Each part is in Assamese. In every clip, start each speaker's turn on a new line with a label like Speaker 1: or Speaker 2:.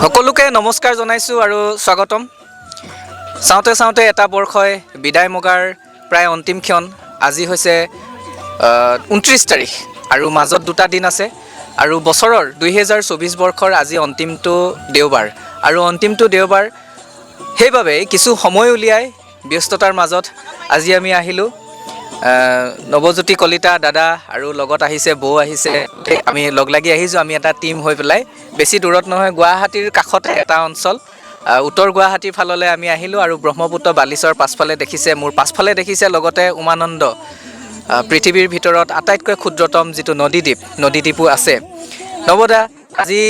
Speaker 1: সকলোকে নমস্কাৰ জনাইছোঁ আৰু স্বাগতম। চাওঁতে চাওঁতে এটা বৰ্ষই বিদায় মগাৰ প্ৰায় অন্তিম ক্ষণ। আজি হৈছে 29 তাৰিখ আৰু মাজত দুটা দিন আছে আৰু বছৰৰ 2024 বৰ্ষৰ আজি অন্তিমটো দেওবাৰ আৰু অন্তিমটো দেওবাৰ, সেইবাবে কিছু সময় উলিয়াই ব্যস্ততাৰ মাজত আজি আমি আহিলোঁ। নৱজ্যোতি কলিতা দাদা আৰু লগত আহিছে বৌ আহিছে, আমি লগ লাগি আহিছোঁ। আমি এটা টীম হৈ পেলাই বেছি দূৰত নহয়, গুৱাহাটীৰ কাষতে এটা অঞ্চল, উত্তৰ গুৱাহাটীৰ ফাললৈ আমি আহিলোঁ। আৰু ব্ৰহ্মপুত্ৰ বালিচৰ পাছফালে দেখিছে, মোৰ পাছফালে দেখিছে, লগতে উমানন্দ, পৃথিৱীৰ ভিতৰত আটাইতকৈ ক্ষুদ্ৰতম যিটো নদীদ্বীপ, নদীদ্বীপো আছে। নৱদা, আজি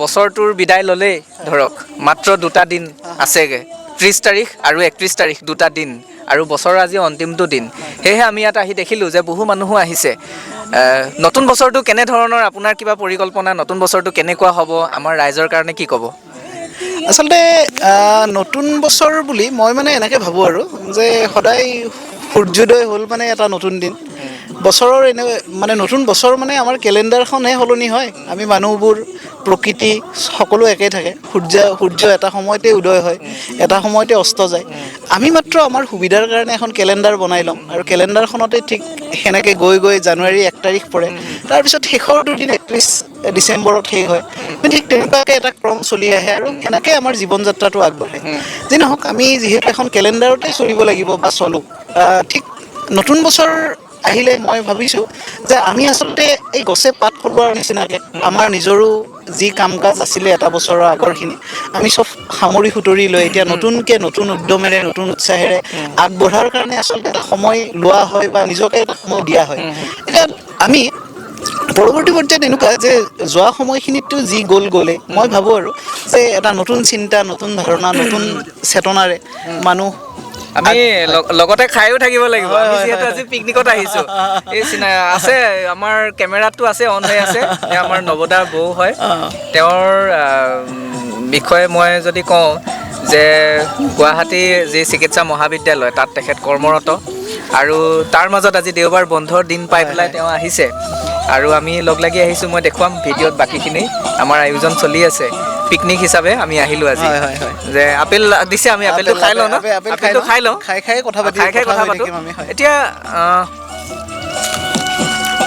Speaker 1: বছৰটোৰ বিদায় ল'লেই ধৰক মাত্ৰ দুটা দিন আছেগৈ, 30 তাৰিখ আৰু 31 তাৰিখ দুটা দিন আৰু বছৰৰ আজি অন্তিমটো দিন। সেয়েহে আমি ইয়াত আহি দেখিলোঁ যে বহু মানুহো আহিছে। নতুন বছৰটো কেনেধৰণৰ আপোনাৰ কিবা পৰিকল্পনা, নতুন বছৰটো কেনেকুৱা হ'ব আমাৰ ৰাইজৰ কাৰণে কি ক'ব?
Speaker 2: আচলতে নতুন বছৰ বুলি মই মানে এনেকৈ ভাবোঁ আৰু যে সদায় সূৰ্যোদয় হ'ল মানে এটা নতুন দিন। বছৰৰ এনে মানে নতুন বছৰ মানে আমাৰ কেলেণ্ডাৰখনহে সলনি হয়, আমি মানুহবোৰ প্ৰকৃতি সকলো একেই থাকে। সূৰ্য এটা সময়তে উদয় হয়, এটা সময়তে অস্ত যায়। আমি মাত্ৰ আমাৰ সুবিধাৰ কাৰণে এখন কেলেণ্ডাৰ বনাই ল'ম আৰু কেলেণ্ডাৰখনতে ঠিক সেনেকৈ গৈ গৈ জানুৱাৰী 1 তাৰিখ পৰে, তাৰপিছত শেষৰ দুদিন 31 ডিচেম্বৰত শেষ হয়। ঠিক তেনেকুৱাকৈ এটা ক্ৰম চলি আহে আৰু সেনেকৈ আমাৰ জীৱন যাত্ৰাটো আগবাঢ়ে। যি নহওক, আমি যিহেতু এখন কেলেণ্ডাৰতে চলিব লাগিব বা চলোঁ, ঠিক নতুন বছৰ আহিলে মই ভাবিছোঁ যে আমি আচলতে এই গছে পাত সলোৱাৰ নিচিনাকৈ আমাৰ নিজৰো যি কাম কাজ আছিলে এটা বছৰৰ আগৰখিনি আমি চব সামৰি সুতৰি লৈ এতিয়া নতুনকৈ নতুন উদ্যমেৰে নতুন উৎসাহেৰে আগবঢ়াৰ কাৰণে আচলতে এটা সময় লোৱা হয় বা নিজকে এটা সময় দিয়া হয়। এতিয়া আমি পৰৱৰ্তী পৰ্যায়ত এনেকুৱা যে যোৱা সময়খিনিততো যি গ'ল গ'লে, মই ভাবোঁ আৰু যে এটা নতুন চিন্তা, নতুন ধাৰণা, নতুন চেতনাৰে মানুহ
Speaker 1: আমি লগতে খায়ো থাকিব লাগিব। আমি যিহেতু
Speaker 2: হয়।
Speaker 1: আজি পিকনিকত আহিছোঁ, এই চিনা আছে, আমাৰ কেমেৰাটো আছে, অন হৈ আছে। এ আমাৰ নৱদা বৌ হয়। তেওঁৰ বিষয়ে মই যদি কওঁ যে গুৱাহাটী যি চিকিৎসা মহাবিদ্যালয় তাত তেখেত কৰ্মৰত আৰু তাৰ মাজত আজি দেওবাৰ বন্ধৰ দিন পাই পেলাই তেওঁ আহিছে আৰু আমি লগ লাগি আহিছোঁ। মই দেখুৱাম ভিডিঅ'ত বাকীখিনি, আমাৰ আয়োজন চলি আছে। পিকনিক হিচাপে আমি আহিলোঁ আজি।
Speaker 2: হয়, হয়, হয়।
Speaker 1: যে আপেল দিছে, আমি আপেলটো খাই লওঁ ন?
Speaker 2: আপেল
Speaker 1: আপেলটো খাই লওঁ,
Speaker 2: খাই খাই কথা পাতি
Speaker 1: খাই খাই কথা
Speaker 2: হৈ
Speaker 1: পাতোঁ।
Speaker 2: থাকিম আমি, হয়।
Speaker 1: এতিয়া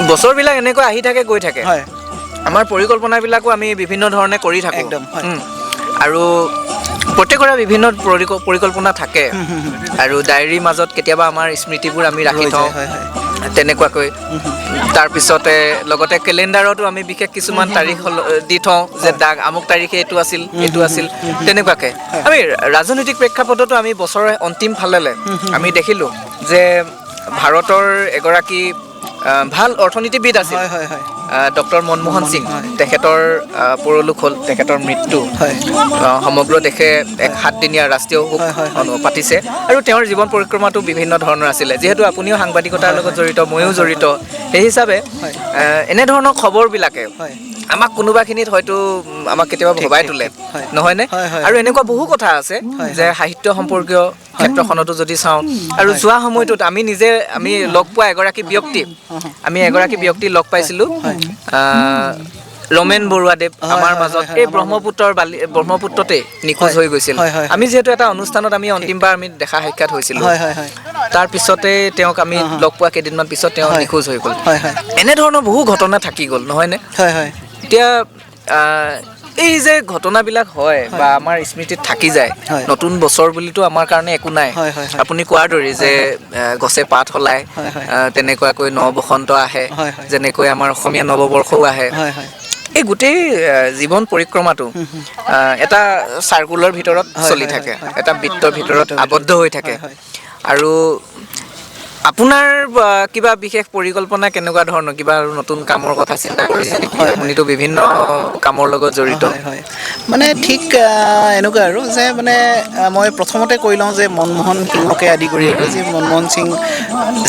Speaker 1: বছৰবিলাক এনেকৈ আহি থাকে, গৈ থাকে। আমাৰ পৰিকল্পনাবিলাকো আমি বিভিন্ন ধৰণে কৰি থাকোঁ।
Speaker 2: একদম, হয়।
Speaker 1: আৰু প্ৰত্যেকৰে বিভিন্ন পৰিকল্পনা থাকে আৰু ডায়েৰীৰ মাজত কেতিয়াবা আমাৰ স্মৃতিবোৰ আমি ৰাখি
Speaker 2: ৰৈ
Speaker 1: থওঁ
Speaker 2: যায়, হয়, হয়।
Speaker 1: তেনেকুৱাকৈ। তাৰপিছতে লগতে কেলেণ্ডাৰতো আমি বিশেষ কিছুমান তাৰিখ দি থওঁ যে দাগ আমুক তাৰিখে এইটো আছিল, এইটো আছিল, তেনেকুৱাকৈ। আমি ৰাজনৈতিক প্ৰেক্ষাপটতো আমি বছৰৰ অন্তিম ফাললৈ আমি দেখিলোঁ যে ভাৰতৰ এগৰাকী ভাল অৰ্থনীতিবিদ আছিল,
Speaker 2: হয়, হয়, হয়।
Speaker 1: ডক্টৰ মনমোহন সিং, তেখেতৰ পৰলোক হ'ল, তেখেতৰ মৃত্যু। সমগ্ৰ দেশে এক 7দিনীয়া ৰাষ্ট্ৰীয় শোক
Speaker 2: হয়, হয়, হয়।
Speaker 1: পাতিছে আৰু তেওঁৰ জীৱন পৰিক্ৰমাটো বিভিন্ন ধৰণৰ আছিলে। যিহেতু আপুনিও সাংবাদিকতাৰ লগত জড়িত, ময়ো জড়িত, সেই হিচাপে এনেধৰণৰ খবৰবিলাকে আমাক কোনোবাখিনিত হয়তো আমাক কেতিয়াবা ভবাই তোলে, নহয়নে?
Speaker 2: হয়, হয়।
Speaker 1: আৰু এনেকুৱা বহু কথা আছে যে সাহিত্য সম্পৰ্কীয় ক্ষেত্ৰখনতো যদি চাওঁ আৰু যোৱা সময়টোত আমি নিজে আমি লগ পোৱা এগৰাকী ব্যক্তি, আমি এগৰাকী ব্যক্তি লগ পাইছিলোঁ, ৰমেন বৰুৱাদেৱ, আমাৰ মাজত এই ব্ৰহ্মপুত্ৰৰ বালি ব্ৰহ্মপুত্ৰতেই নিখোজ হৈ গৈছিল।
Speaker 2: হয়, হয়, হয়।
Speaker 1: আমি যিহেতু এটা অনুষ্ঠানত আমি অন্তিমবাৰ আমি দেখা সাক্ষাৎ হৈছিলোঁ,
Speaker 2: হয়, হয়, হয়।
Speaker 1: তাৰপিছতে তেওঁক আমি লগ পোৱা কেইদিনমান পিছত তেওঁ নিখোজ হৈ গ'ল।
Speaker 2: হয়, হয়।
Speaker 1: এনেধৰণৰ বহু ঘটনা থাকি গ'ল, নহয়নে?
Speaker 2: হয়, হয়।
Speaker 1: এতিয়া এই যে ঘটনাবিলাক হয় বা আমাৰ স্মৃতিত থাকি যায়, নতুন বছৰ বুলিতো আমাৰ কাৰণে একো নাই।
Speaker 2: হয়, হয়, হয়।
Speaker 1: আপুনি কোৱাৰ দৰে যে গছে পাত সলায়,
Speaker 2: হয়, হয়।
Speaker 1: তেনেকুৱাকৈ ন বসন্ত আহে,
Speaker 2: হয়, হয়।
Speaker 1: যেনেকৈ আমাৰ অসমীয়া নৱবৰ্ষও আহে।
Speaker 2: হয়, হয়।
Speaker 1: এই গোটেই জীৱন পৰিক্ৰমাটো এটা চাৰ্কুলৰ ভিতৰত চলি থাকে, এটা বৃত্তৰ ভিতৰত আবদ্ধ হৈ থাকে।
Speaker 2: হয়, হয়।
Speaker 1: আৰু আপোনাৰ কিবা বিশেষ পৰিকল্পনা কেনেকুৱা ধৰণৰ, কিবা আৰু নতুন কামৰ কথা চিন্তা কৰিছে নেকি? আপুনিতো বিভিন্ন কামৰ লগত জড়িত।
Speaker 2: হয়, হয়। মানে ঠিক এনেকুৱা আৰু যে মানে মই প্ৰথমতে কৈ লওঁ যে মনমোহন সিঙকে আদি কৰি আৰু যে মনমোহন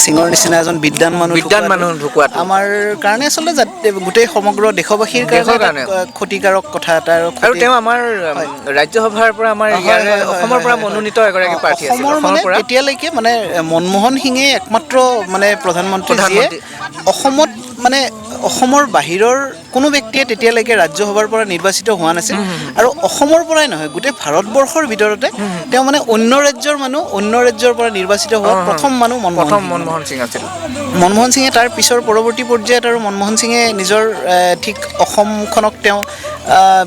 Speaker 2: সিঙৰ নিচিনা এজন বিদ্বান মানুহ
Speaker 1: বিদ্বান
Speaker 2: ঢুকোৱাটো
Speaker 1: মানুহ ঢুকোৱাটো।
Speaker 2: আমাৰ কাৰণে আচলতে গোটেই সমগ্ৰ দেশবাসীৰ কাৰণে
Speaker 1: দেশৰ
Speaker 2: এটা
Speaker 1: কাৰণে।
Speaker 2: ক্ষতিকাৰক কথা এটা আৰু
Speaker 1: আৰু
Speaker 2: ক্ষতি-
Speaker 1: তেওঁ আমাৰ ৰাজ্যসভাৰ পৰা আমাৰ ইয়াৰে অসমৰ পৰা মনোনীত এগৰাকী প্ৰাৰ্থী আছিল।
Speaker 2: অসমৰ
Speaker 1: অসমৰ
Speaker 2: মানে
Speaker 1: পৰা।
Speaker 2: এতিয়ালৈকে মানে মনমোহন সিঙে একমাত্ৰ মানে প্ৰধানমন্ত্ৰী যিয়ে
Speaker 1: প্ৰধানমন্ত্ৰী।
Speaker 2: অসমত মানে অসমৰ বাহিৰৰ কোনো ব্যক্তিয়ে তেতিয়ালৈকে ৰাজ্যসভাৰ পৰা নিৰ্বাচিত হোৱা নাছিল আৰু অসমৰ পৰাই নহয়, গোটেই ভাৰতবৰ্ষৰ ভিতৰতে তেওঁ মানে অন্য ৰাজ্যৰ মানুহ, অন্য ৰাজ্যৰ পৰা নিৰ্বাচিত হোৱা প্ৰথম মানুহ মনমোহন
Speaker 1: প্ৰথম
Speaker 2: সিং।
Speaker 1: মনমোহন সিং আছিল।
Speaker 2: মনমোহন সিঙে তাৰ পিছৰ পৰৱৰ্তী পৰ্যায়ত আৰু মনমোহন সিঙে নিজৰ ঠিক অসমখনক তেওঁ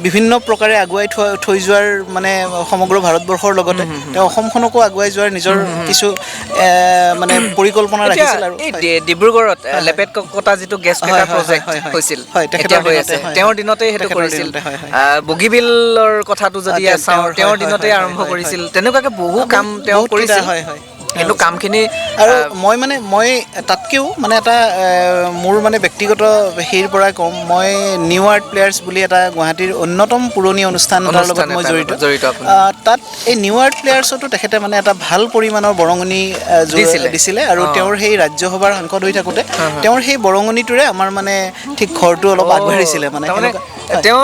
Speaker 2: বিভিন্ন প্ৰকাৰে আগুৱাই থৈ যোৱাৰ মানে সমগ্ৰ ভাৰতবৰ্ষৰ লগতে তেওঁ অসমখনকো আগুৱাই যোৱাৰ নিজৰ কিছু মানে পৰিকল্পনা
Speaker 1: এতিয়া
Speaker 2: ৰাখিছিল। আৰু
Speaker 1: এই ডিব্ৰুগড়ত লেপেট কটা যিটো গেছ ক্ৰেকাৰ প্ৰজেক্ট হৈছিল,
Speaker 2: তেখেতৰ
Speaker 1: এতিয়া হৈ
Speaker 2: দিনতে,
Speaker 1: আছে,
Speaker 2: হয়,
Speaker 1: তেওঁৰ দিনতে সেইটো
Speaker 2: তেখেতৰ
Speaker 1: কৰিছিল।
Speaker 2: দিনতে, হয়, হয়।
Speaker 1: বগীবিলৰ কথাটো যদি চাওঁ, তেওঁৰ দিনতে আৰম্ভ কৰিছিল। তেনেকুৱাকে বহু কাম তেওঁ
Speaker 2: বহুতকেইটা,
Speaker 1: কৰিছিল।
Speaker 2: হয় হয়
Speaker 1: কিন্তু কামখিনি
Speaker 2: আৰু মই মানে মই তাতকৈও মানে এটা মোৰ মানে ব্যক্তিগত সেইৰ পৰাই ক'ম, মই নিউ আৰ্ট প্লেয়াৰ্ছ বুলি এটা গুৱাহাটীৰ অন্যতম পুৰণি অনুষ্ঠান এটাৰ লগত
Speaker 1: অনুষ্ঠান
Speaker 2: মই
Speaker 1: এটাৰ
Speaker 2: জড়িত।
Speaker 1: লগত জড়িত আপুনি।
Speaker 2: তাত এই নিউ আৰ্ট প্লেয়াৰ্ছতো তেখেতে মানে এটা ভাল পৰিমাণৰ বৰঙণি
Speaker 1: দিছিলে।
Speaker 2: দিছিলে আৰু তেওঁৰ সেই ৰাজ্যসভাৰ সাংসদ হৈ থাকোঁতে তেওঁৰ সেই বৰঙণিটোৰে আমাৰ মানে ঠিক ঘৰটো অলপ আগবাঢ়িছিলে মানে
Speaker 1: তাৰমানে
Speaker 2: সেনেকুৱা। হয়।
Speaker 1: তেওঁ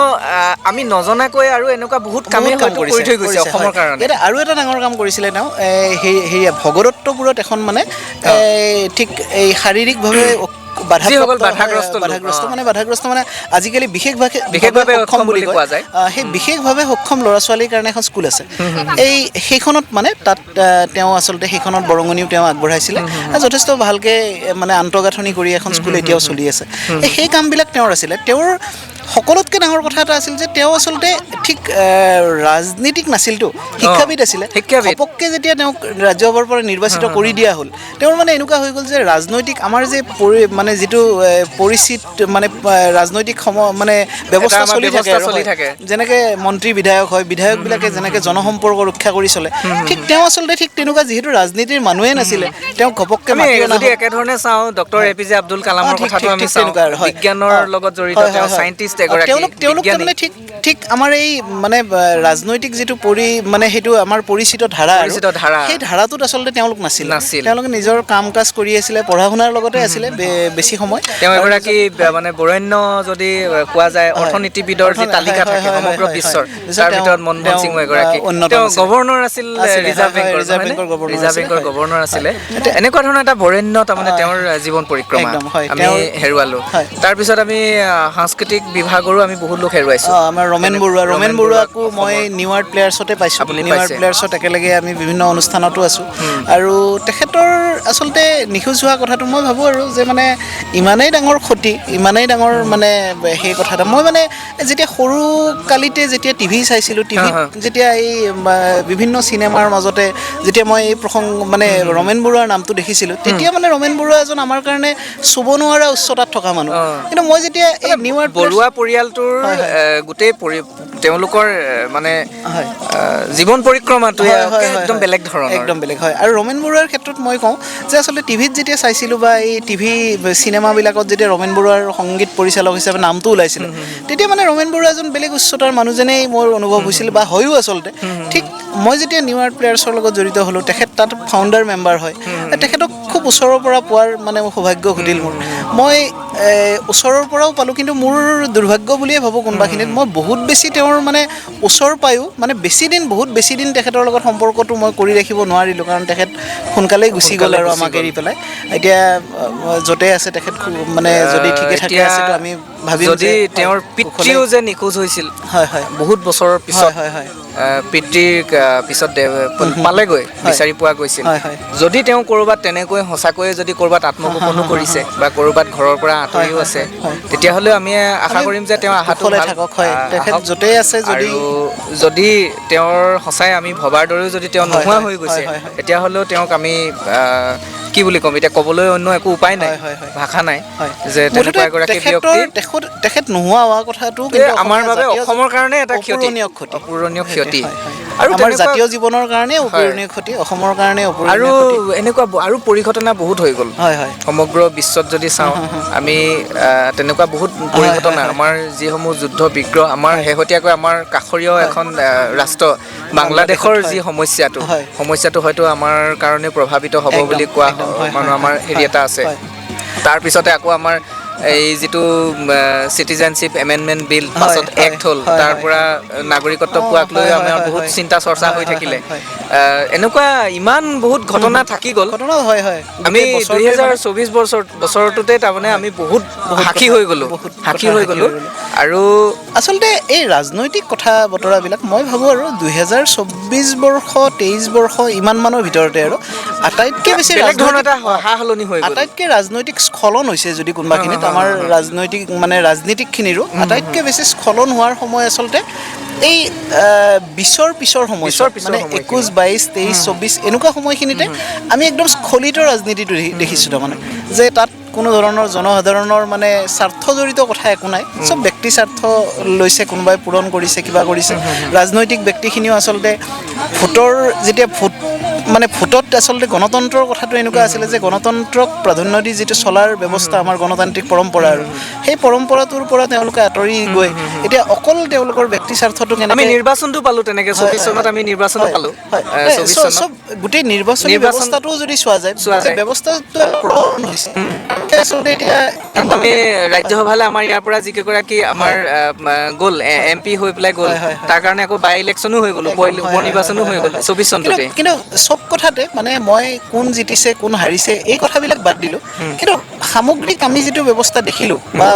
Speaker 1: আমি নজনাকৈ আৰু এনেকুৱা বহুত কামেই
Speaker 2: বহুত কাম
Speaker 1: হয়তো কৰি থৈ গৈছে
Speaker 2: কৰিছে,
Speaker 1: অসমৰ
Speaker 2: হয়।
Speaker 1: কাৰণে।
Speaker 2: ইয়াতে আৰু এটা ডাঙৰ কাম কৰিছিলে তেওঁ, এই হেৰিয়া ভগদত্তপুৰত এখন মানে এই ঠিক এই শাৰীৰিকভাৱে
Speaker 1: যিসকল
Speaker 2: বাধাপ্ৰাপ্ত,
Speaker 1: বাধাগ্ৰস্ত লোক,
Speaker 2: বাধাগ্ৰস্ত মানে বাধাগ্ৰস্ত মানে আজিকালি বিশেষভাৱে
Speaker 1: বিশেষভাৱে
Speaker 2: সক্ষম
Speaker 1: অক্ষম
Speaker 2: বুলি
Speaker 1: বুলি
Speaker 2: কয়।
Speaker 1: কোৱা যায়।
Speaker 2: সেই বিশেষভাৱে সক্ষম ল'ৰা ছোৱালীৰ কাৰণে এখন স্কুল আছে, এই সেইখনত মানে তাত তেওঁ আচলতে সেইখনত বৰঙণিও তেওঁ আগবঢ়াইছিলে। যথেষ্ট ভালকে মানে আন্তঃগাঁথনি কৰি এখন স্কুল এতিয়াও চলি আছে। এই সেই কামবিলাক তেওঁৰ আছিলে। তেওঁৰ সকলোতকৈ ডাঙৰ কথা এটা আছিল যে তেওঁ আচলতে ঠিক ৰাজনীতিক নাছিলতো, শিক্ষাবিদ আছিলে।
Speaker 1: শিক্ষাবিদ।
Speaker 2: ঘপককৈ যেতিয়া তেওঁক ৰাজ্যসভাৰ পৰা নিৰ্বাচিত কৰি দিয়া হ'ল, তেওঁৰ মানে এনেকুৱা হৈ গ'ল যে ৰাজনৈতিক আমাৰ যে মানে যিটো পৰিচিত মানে ৰাজনৈতিক মানে ব্যৱস্থা
Speaker 1: আমাৰ
Speaker 2: চলি থাকে
Speaker 1: ব্যৱস্থা
Speaker 2: আৰু
Speaker 1: চলি
Speaker 2: হয়।
Speaker 1: থাকে।
Speaker 2: যেনেকে মন্ত্ৰী বিধায়ক হয়, বিধায়কবিলাকে যেনেকে জনসম্পৰ্ক ৰক্ষা কৰি চলে, ঠিক তেওঁ আচলতে ঠিক তেনেকুৱা যিহেতু ৰাজনীতিৰ মানুহেই নাছিলে, তেওঁক ঘপককৈ
Speaker 1: আমি
Speaker 2: মাতি অনা
Speaker 1: যদি
Speaker 2: হ'ল।
Speaker 1: একেধৰণে চাওঁ, doctor A P J Abdul কালামৰ
Speaker 2: ঠিক,
Speaker 1: কথাটো
Speaker 2: ঠিক,
Speaker 1: আমি
Speaker 2: ঠিক
Speaker 1: চাওঁ,
Speaker 2: তেনেকুৱা আৰু, হয়।
Speaker 1: বিজ্ঞানৰ লগত জড়িত,
Speaker 2: হয়,
Speaker 1: তেওঁ
Speaker 2: হয়, হয়।
Speaker 1: চাইণ্টিষ্ট এগৰাকী,
Speaker 2: তেওঁলোক
Speaker 1: বিজ্ঞানী।
Speaker 2: তাৰমানে ঠিক ঠিক আমাৰ এই মানে ৰাজনৈতিক যিটো মানে সেইটো আমাৰ পৰিচিত ধাৰা আৰু,
Speaker 1: পৰিচিত ধাৰা।
Speaker 2: সেই ধাৰাটোত আচলতে তেওঁলোক নাছিল।
Speaker 1: নাছিল।
Speaker 2: তেওঁলোকে নিজৰ কাম কাজ কৰি আছিলে, পঢ়া শুনাৰ লগতে আছিলে বেছি সময়।
Speaker 1: তেওঁ
Speaker 2: আৰু
Speaker 1: এগৰাকী মানে বৰেণ্য যদি কোৱা যায়, অৰ্থনীতিবিদৰ যি তালিকা থাকে সমগ্ৰ বিশ্বৰ, তাৰ ভিতৰত মনমোহন
Speaker 2: তেওঁ,
Speaker 1: সিঙো এগৰাকী।
Speaker 2: অন্যতম
Speaker 1: তেওঁ
Speaker 2: আছিলে।
Speaker 1: গভৰ্ণৰ আছিল,
Speaker 2: আছিলে,
Speaker 1: ৰিজাৰ্ভ
Speaker 2: হয়, হয়,
Speaker 1: বেংকৰ,
Speaker 2: ৰিজাৰ্ভ
Speaker 1: নহয়নে?
Speaker 2: বেংকৰ গভৰ্ণৰ
Speaker 1: ৰিজাৰ্ভ
Speaker 2: আছিলে,
Speaker 1: বেংকৰ
Speaker 2: হয়।
Speaker 1: গভৰ্ণৰ আছিলে। এনেকুৱা ধৰণৰ এটা বৰেণ্য তাৰমানে তেওঁৰ জীৱন পৰিক্ৰমা
Speaker 2: একদম, হয়,
Speaker 1: আমি
Speaker 2: তেওঁৰ
Speaker 1: হেৰুৱালো।
Speaker 2: হয়।
Speaker 1: তাৰপিছত আমি সাংস্কৃতিক বিভাগৰো আমি বহুত লোক হেৰুৱাইছো।
Speaker 2: আমাৰ ৰমেন বৰুৱা, ৰমেন
Speaker 1: ৰমেন
Speaker 2: বৰুৱাকো
Speaker 1: বৰুৱাক
Speaker 2: মই
Speaker 1: অসমৰ
Speaker 2: নিউ আৰ্ট প্লেয়াৰ্ছতে পাইছোঁ।
Speaker 1: আপুনি
Speaker 2: নিউ আৰ্ট
Speaker 1: পাইছে।
Speaker 2: প্লেয়াৰ্ছত একেলগে আমি বিভিন্ন অনুষ্ঠানতো আছোঁ। আৰু তেখেতৰ আচলতে নিখোজ হোৱা কথাটো মই ভাবোঁ আৰু যে মানে ইমানেই ডাঙৰ ক্ষতি, ইমানেই ডাঙৰ মানে সেই কথা এটা মই মানে যেতিয়া সৰু কালিতে যেতিয়া টিভি চাইছিলোঁ, টিভিত যেতিয়া এই বিভিন্ন চিনেমাৰ মাজতে যেতিয়া মই এই প্ৰসংগ মানে ৰমেন বৰুৱাৰ নামটো দেখিছিলোঁ, তেতিয়া মানে ৰমেন বৰুৱা এজন আমাৰ কাৰণে চুব নোৱাৰা উচ্চতাত থকা মানুহ। কিন্তু মই যেতিয়া এই নিউ আৰ্ট
Speaker 1: বৰুৱা পৰিয়ালটোৰ
Speaker 2: হয়, হয়।
Speaker 1: গোটেই তেওঁলোকৰ মানে
Speaker 2: হয়।
Speaker 1: জীৱন পৰিক্ৰমাটোৱে
Speaker 2: হয়, হয়, হয়,
Speaker 1: একদম
Speaker 2: হয়।
Speaker 1: বেলেগ ধৰণৰ।
Speaker 2: একদম বেলেগ হয়। আৰু ৰমেন বৰুৱাৰ ক্ষেত্ৰত মই কওঁ যে আচলতে টিভিত যেতিয়া চাইছিলোঁ বা এই টিভি চিনেমাবিলাকত যেতিয়া ৰমেন বৰুৱাৰ সংগীত পৰিচালক হিচাপে নামটো ওলাইছিলে, তেতিয়া মানে ৰমেন বৰুৱা এজন বেলেগ উচ্চতাৰ মানুহজনেই মোৰ অনুভৱ হৈছিল বা হয়ো আচলতে। ঠিক মই যেতিয়া নিউ আৰ্ট প্লেয়াৰ্ছৰ লগত জড়িত হ'লোঁ, তেখেত তাত ফাউণ্ডাৰ মেম্বাৰ হয়, তেখেতক খুব ওচৰৰ পৰা পোৱাৰ মানে সৌভাগ্য ঘটিল মোৰ। মই ওচৰৰ পৰাও পালোঁ, কিন্তু মোৰ দুৰ্ভাগ্য বুলিয়ে ভাবোঁ কোনোবাখিনিত মই বহুত বেছি তেওঁৰ মানে ওচৰ পায়ো মানে বেছি দিন, বহুত বেছি দিন তেখেতৰ লগত সম্পৰ্কটো মই কৰি ৰাখিব নোৱাৰিলোঁ, কাৰণ তেখেত সোনকালেই গুচি গ'ল
Speaker 1: সোনকালে
Speaker 2: আৰু
Speaker 1: গুচি
Speaker 2: আমাক
Speaker 1: গ'ল।
Speaker 2: এৰি পেলাই। এতিয়া য'তে আছে তেখেত খুব মানে যদি ঠিকে থাকে
Speaker 1: এতিয়া
Speaker 2: আছে তো আমি ভাবিম
Speaker 1: যদি
Speaker 2: যে, হয়,
Speaker 1: তেওঁৰ
Speaker 2: কুশলে।
Speaker 1: পিতৃও যে নিখোজ হৈছিল
Speaker 2: হয়, হয়।
Speaker 1: বহুত বছৰৰ পিছত,
Speaker 2: হয়, হয়, হয়।
Speaker 1: পিতৃৰ পিছত পালেগৈ, বিচাৰি পোৱা গৈছিল।
Speaker 2: হয়, হয়।
Speaker 1: যদি তেওঁ ক'ৰবাত তেনেকৈ সঁচাকৈয়ে যদি ক'ৰবাত আত্মগোপনো কৰিছে বা ক'ৰবাত ঘৰৰ পৰা আঁতৰিও
Speaker 2: হয়,
Speaker 1: আছে,
Speaker 2: হয়, হয়।
Speaker 1: তেতিয়াহ'লে আমি আশা
Speaker 2: আমি
Speaker 1: কৰিম যে তেওঁ অহাটো
Speaker 2: কুশলে
Speaker 1: ভাল,
Speaker 2: থাকক, হয়। তেখেত
Speaker 1: আহক।
Speaker 2: য'তেই আছে যদি
Speaker 1: আৰু যদি তেওঁৰ সঁচাই আমি ভবাৰ দৰেও যদি তেওঁ
Speaker 2: হয়,
Speaker 1: নোহোৱা
Speaker 2: হয়,
Speaker 1: হৈ গৈছে,
Speaker 2: হয়, হয়, হয়।
Speaker 1: তেতিয়াহ'লেও তেওঁক আমি কি বুলি ক'ম এতিয়া, ক'বলৈ অন্য একো উপায় নাই,
Speaker 2: হয়, হয়, হয়।
Speaker 1: ভাষা নাই
Speaker 2: হয়।
Speaker 1: যে
Speaker 2: মুঠতে
Speaker 1: তেনেকুৱা এগৰাকী
Speaker 2: তেখেতৰ
Speaker 1: ব্যক্তি
Speaker 2: তেখেত নোহোৱা হোৱা কথাটো কিন্তু
Speaker 1: আমাৰ
Speaker 2: অসমীয়া
Speaker 1: বাবে
Speaker 2: জাতীয়
Speaker 1: অসমৰ কাৰণে এটা ক্ষতি,
Speaker 2: অপূৰণীয় ক্ষতি।
Speaker 1: অপূৰণীয় ক্ষতি।
Speaker 2: হয়, হয়।
Speaker 1: আৰু
Speaker 2: আমাৰ
Speaker 1: তেনেকুৱা
Speaker 2: জাতীয় জীৱনৰ কাৰণে অপূৰণীয় ক্ষতি, অসমৰ কাৰণে অপূৰণীয়
Speaker 1: আৰু
Speaker 2: ক্ষতি।
Speaker 1: এনেকুৱা আৰু পৰিঘটনা বহুত হৈ গ'ল।
Speaker 2: হয়, হয়।
Speaker 1: সমগ্ৰ বিশ্বত যদি চাওঁ আমি, তেনেকুৱা বহুত পৰিঘটনা,
Speaker 2: হয়, হয়।
Speaker 1: আমাৰ যিসমূহ যুদ্ধ বিগ্ৰহ, আমাৰ শেহতীয়াকৈ আমাৰ কাষৰীয় এখন ৰাষ্ট্ৰ বাংলাদেশৰ
Speaker 2: হয়।
Speaker 1: যি সমস্যাটো,
Speaker 2: হয়।
Speaker 1: সমস্যাটো হয়তো আমাৰ কাৰণে প্ৰভাৱিত হ'ব
Speaker 2: একদম,
Speaker 1: বুলি কোৱা
Speaker 2: একদম, হয়,
Speaker 1: মানে
Speaker 2: হয়,
Speaker 1: আমাৰ
Speaker 2: হয়,
Speaker 1: হেৰি এটা আছে।
Speaker 2: হয়।
Speaker 1: তাৰপিছতে আকৌ আমাৰ এই যিটো চিটিজেনশ্বিপ এমেণ্ডমেণ্ট বিল পাছত এক্ট হ'ল, তাৰ পৰা নাগৰিকত্ব পোৱাক লৈ আমাৰ বহুত চিন্তা চৰ্চা হৈ থাকিলে। এনেকুৱা ইমান বহুত ঘটনা থাকি গ'ল।
Speaker 2: ঘটনা হয় হয়।
Speaker 1: আমি 2024 বছৰটোতে তাৰমানে আমি বহুত সাক্ষী হৈ গ'লোঁ, সাক্ষী হৈ গ'লোঁ। আৰু
Speaker 2: আচলতে এই ৰাজনৈতিক কথা বতৰাবিলাক মই ভাবোঁ আৰু 2024 বৰ্ষ 23 বৰ্ষ ইমান মানৰ ভিতৰতে আৰু আটাইতকৈ বেছি
Speaker 1: সা সলনি হৈ
Speaker 2: আটাইতকৈ ৰাজনৈতিক স্খলন হৈছে যদি কোনোবাখিনিত আমাৰ ৰাজনৈতিক মানে ৰাজনীতিকখিনিৰো আটাইতকৈ বেছি স্খলন হোৱাৰ সময় আচলতে এই 20ৰ পিছৰ সময়, মানে 21, 22, 23, 24 এনেকুৱা সময়খিনিতে আমি একদম স্খলিত ৰাজনীতিটো দেখিছোঁ। তাৰমানে যে তাত কোনো ধৰণৰ জনসাধাৰণৰ মানে স্বাৰ্থজড়িত কথা একো নাই, চব ব্যক্তি স্বাৰ্থ লৈছে, কোনোবাই পূৰণ কৰিছে, কিবা কৰিছে। ৰাজনৈতিক ব্যক্তিখিনিও আচলতে ভোটৰ যেতিয়া ভোট মানে ভোটত আচলতে গণতন্ত্ৰৰ কথাটো এনেকুৱা আছিলে যে গণতন্ত্ৰক প্ৰাধান্য দি যিটো চলাৰ ব্যৱস্থা আমাৰ গণতান্ত্ৰিক পৰম্পৰা আৰু সেই পৰম্পৰাটোৰ পৰা তেওঁলোকে আঁতৰি গৈ এতিয়া অকল তেওঁলোকৰ ব্যক্তি স্বাৰ্থটো কেনেকৈ
Speaker 1: আমি নিৰ্বাচনটো পালোঁ তেনেকৈ 24 চনত আমি নিৰ্বাচনো পালোঁ।
Speaker 2: চব গোটেই নিৰ্বাচনী ব্যৱস্থাটোও যদি চোৱা যায়, ব্যৱস্থাটো হৈছে আচলতে এতিয়া
Speaker 1: আমি ৰাজ্যসভালৈ আমাৰ ইয়াৰ পৰা যিকেইগৰাকী আমাৰ গ'ল এম পি হৈ পেলাই গ'ল, তাৰ কাৰণে আকৌ বাই ইলেকশ্যনো হৈ গ'ল, উপ নিৰ্বাচনো হৈ গ'ল 24 চনটোতে।
Speaker 2: কিন্তু চব কথাতে মানে মই কোন জিতিছে কোন হাৰিছে এই কথাবিলাক বাদ দিলোঁ, কিন্তু সামগ্ৰিক আমি যিটো ব্যৱস্থা দেখিলোঁ বা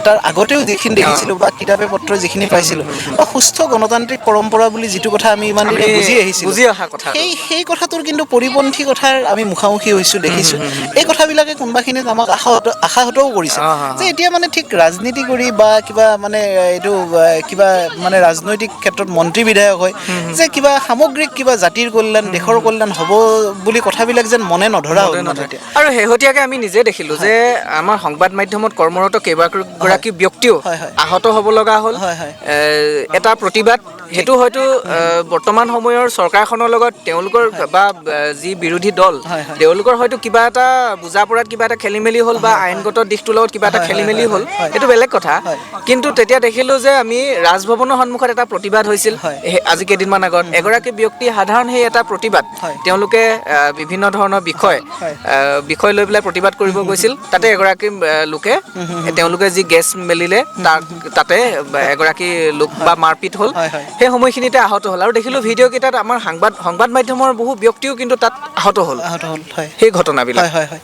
Speaker 2: তাৰ আগতেও যিখিনি দেখিছিলোঁ বা কিতাপে পত্ৰ যিখিনি পাইছিলোঁ বা সুস্থ গণতান্ত্ৰিক পৰম্পৰা বুলি যিটো কথা আমি ইমান দিনে বুজি আহিছিলোঁ,
Speaker 1: বুজি অহা কথা,
Speaker 2: সেই কথাটোৰ কিন্তু পৰিপন্থী কথাৰ আমি মুখামুখি হৈছোঁ, দেখিছোঁ। এই কথাবিলাকে কোনোবাখিনিত আমাক আশাহতও কৰিছে যে এতিয়া মানে ঠিক ৰাজনীতি কৰি বা কিবা মানে এইটো কিবা মানে ৰাজনৈতিক ক্ষেত্ৰত মন্ত্ৰী বিধায়ক হৈ যে কিবা সামগ্ৰিক কিবা জাতিৰ কল্যাণ দেশৰ কল্যাণ হ'ব বুলি কথাবিলাক যেন মনে নধৰা হ'ল।
Speaker 1: আৰু শেহতীয়াকৈ আমি নিজে দেখিলোঁ যে আমাৰ সংবাদ মাধ্যমত কৰ্মৰত কেইবাগৰাকী ব্যক্তিও আহত হ'ব লগা হ'ল। এটা প্ৰতিবাদ, সেইটো হয়তো বৰ্তমান সময়ৰ চৰকাৰখনৰ লগত তেওঁলোকৰ বা যি বিৰোধী দল তেওঁলোকৰ হয়তো কিবা এটা বুজা পৰাত কিবা এটা খেলি মেলি হ'ল বা আইনগত দিশটোৰ লগত কিবা এটা খেলি মেলি হ'ল, সেইটো বেলেগ কথা। কিন্তু তেতিয়া দেখিলোঁ যে আমি ৰাজভৱনৰ সন্মুখত এটা প্ৰতিবাদ হৈছিল আজি কেইদিনমান আগত, এগৰাকী ব্যক্তি সাধাৰণ সেই এটা প্ৰতিবাদ, তেওঁলোকে বিভিন্ন ধৰণৰ বিষয় বিষয় লৈ পেলাই প্ৰতিবাদ কৰিব গৈছিল, তাতে এগৰাকী লোকে তেওঁলোকে যি গেছ মেলিলে তাতে এগৰাকী লোক বা মাৰপিট হ'ল, সেই সময়খিনিতে আহত হ'ল। আৰু দেখিলোঁ ভিডিঅ' কেইটাত আমাৰ সংবাদ মাধ্যমৰ বহু ব্যক্তিও কিন্তু তাত আহত হ'ল, সেই ঘটনাবিলাক।
Speaker 2: হয় হয়,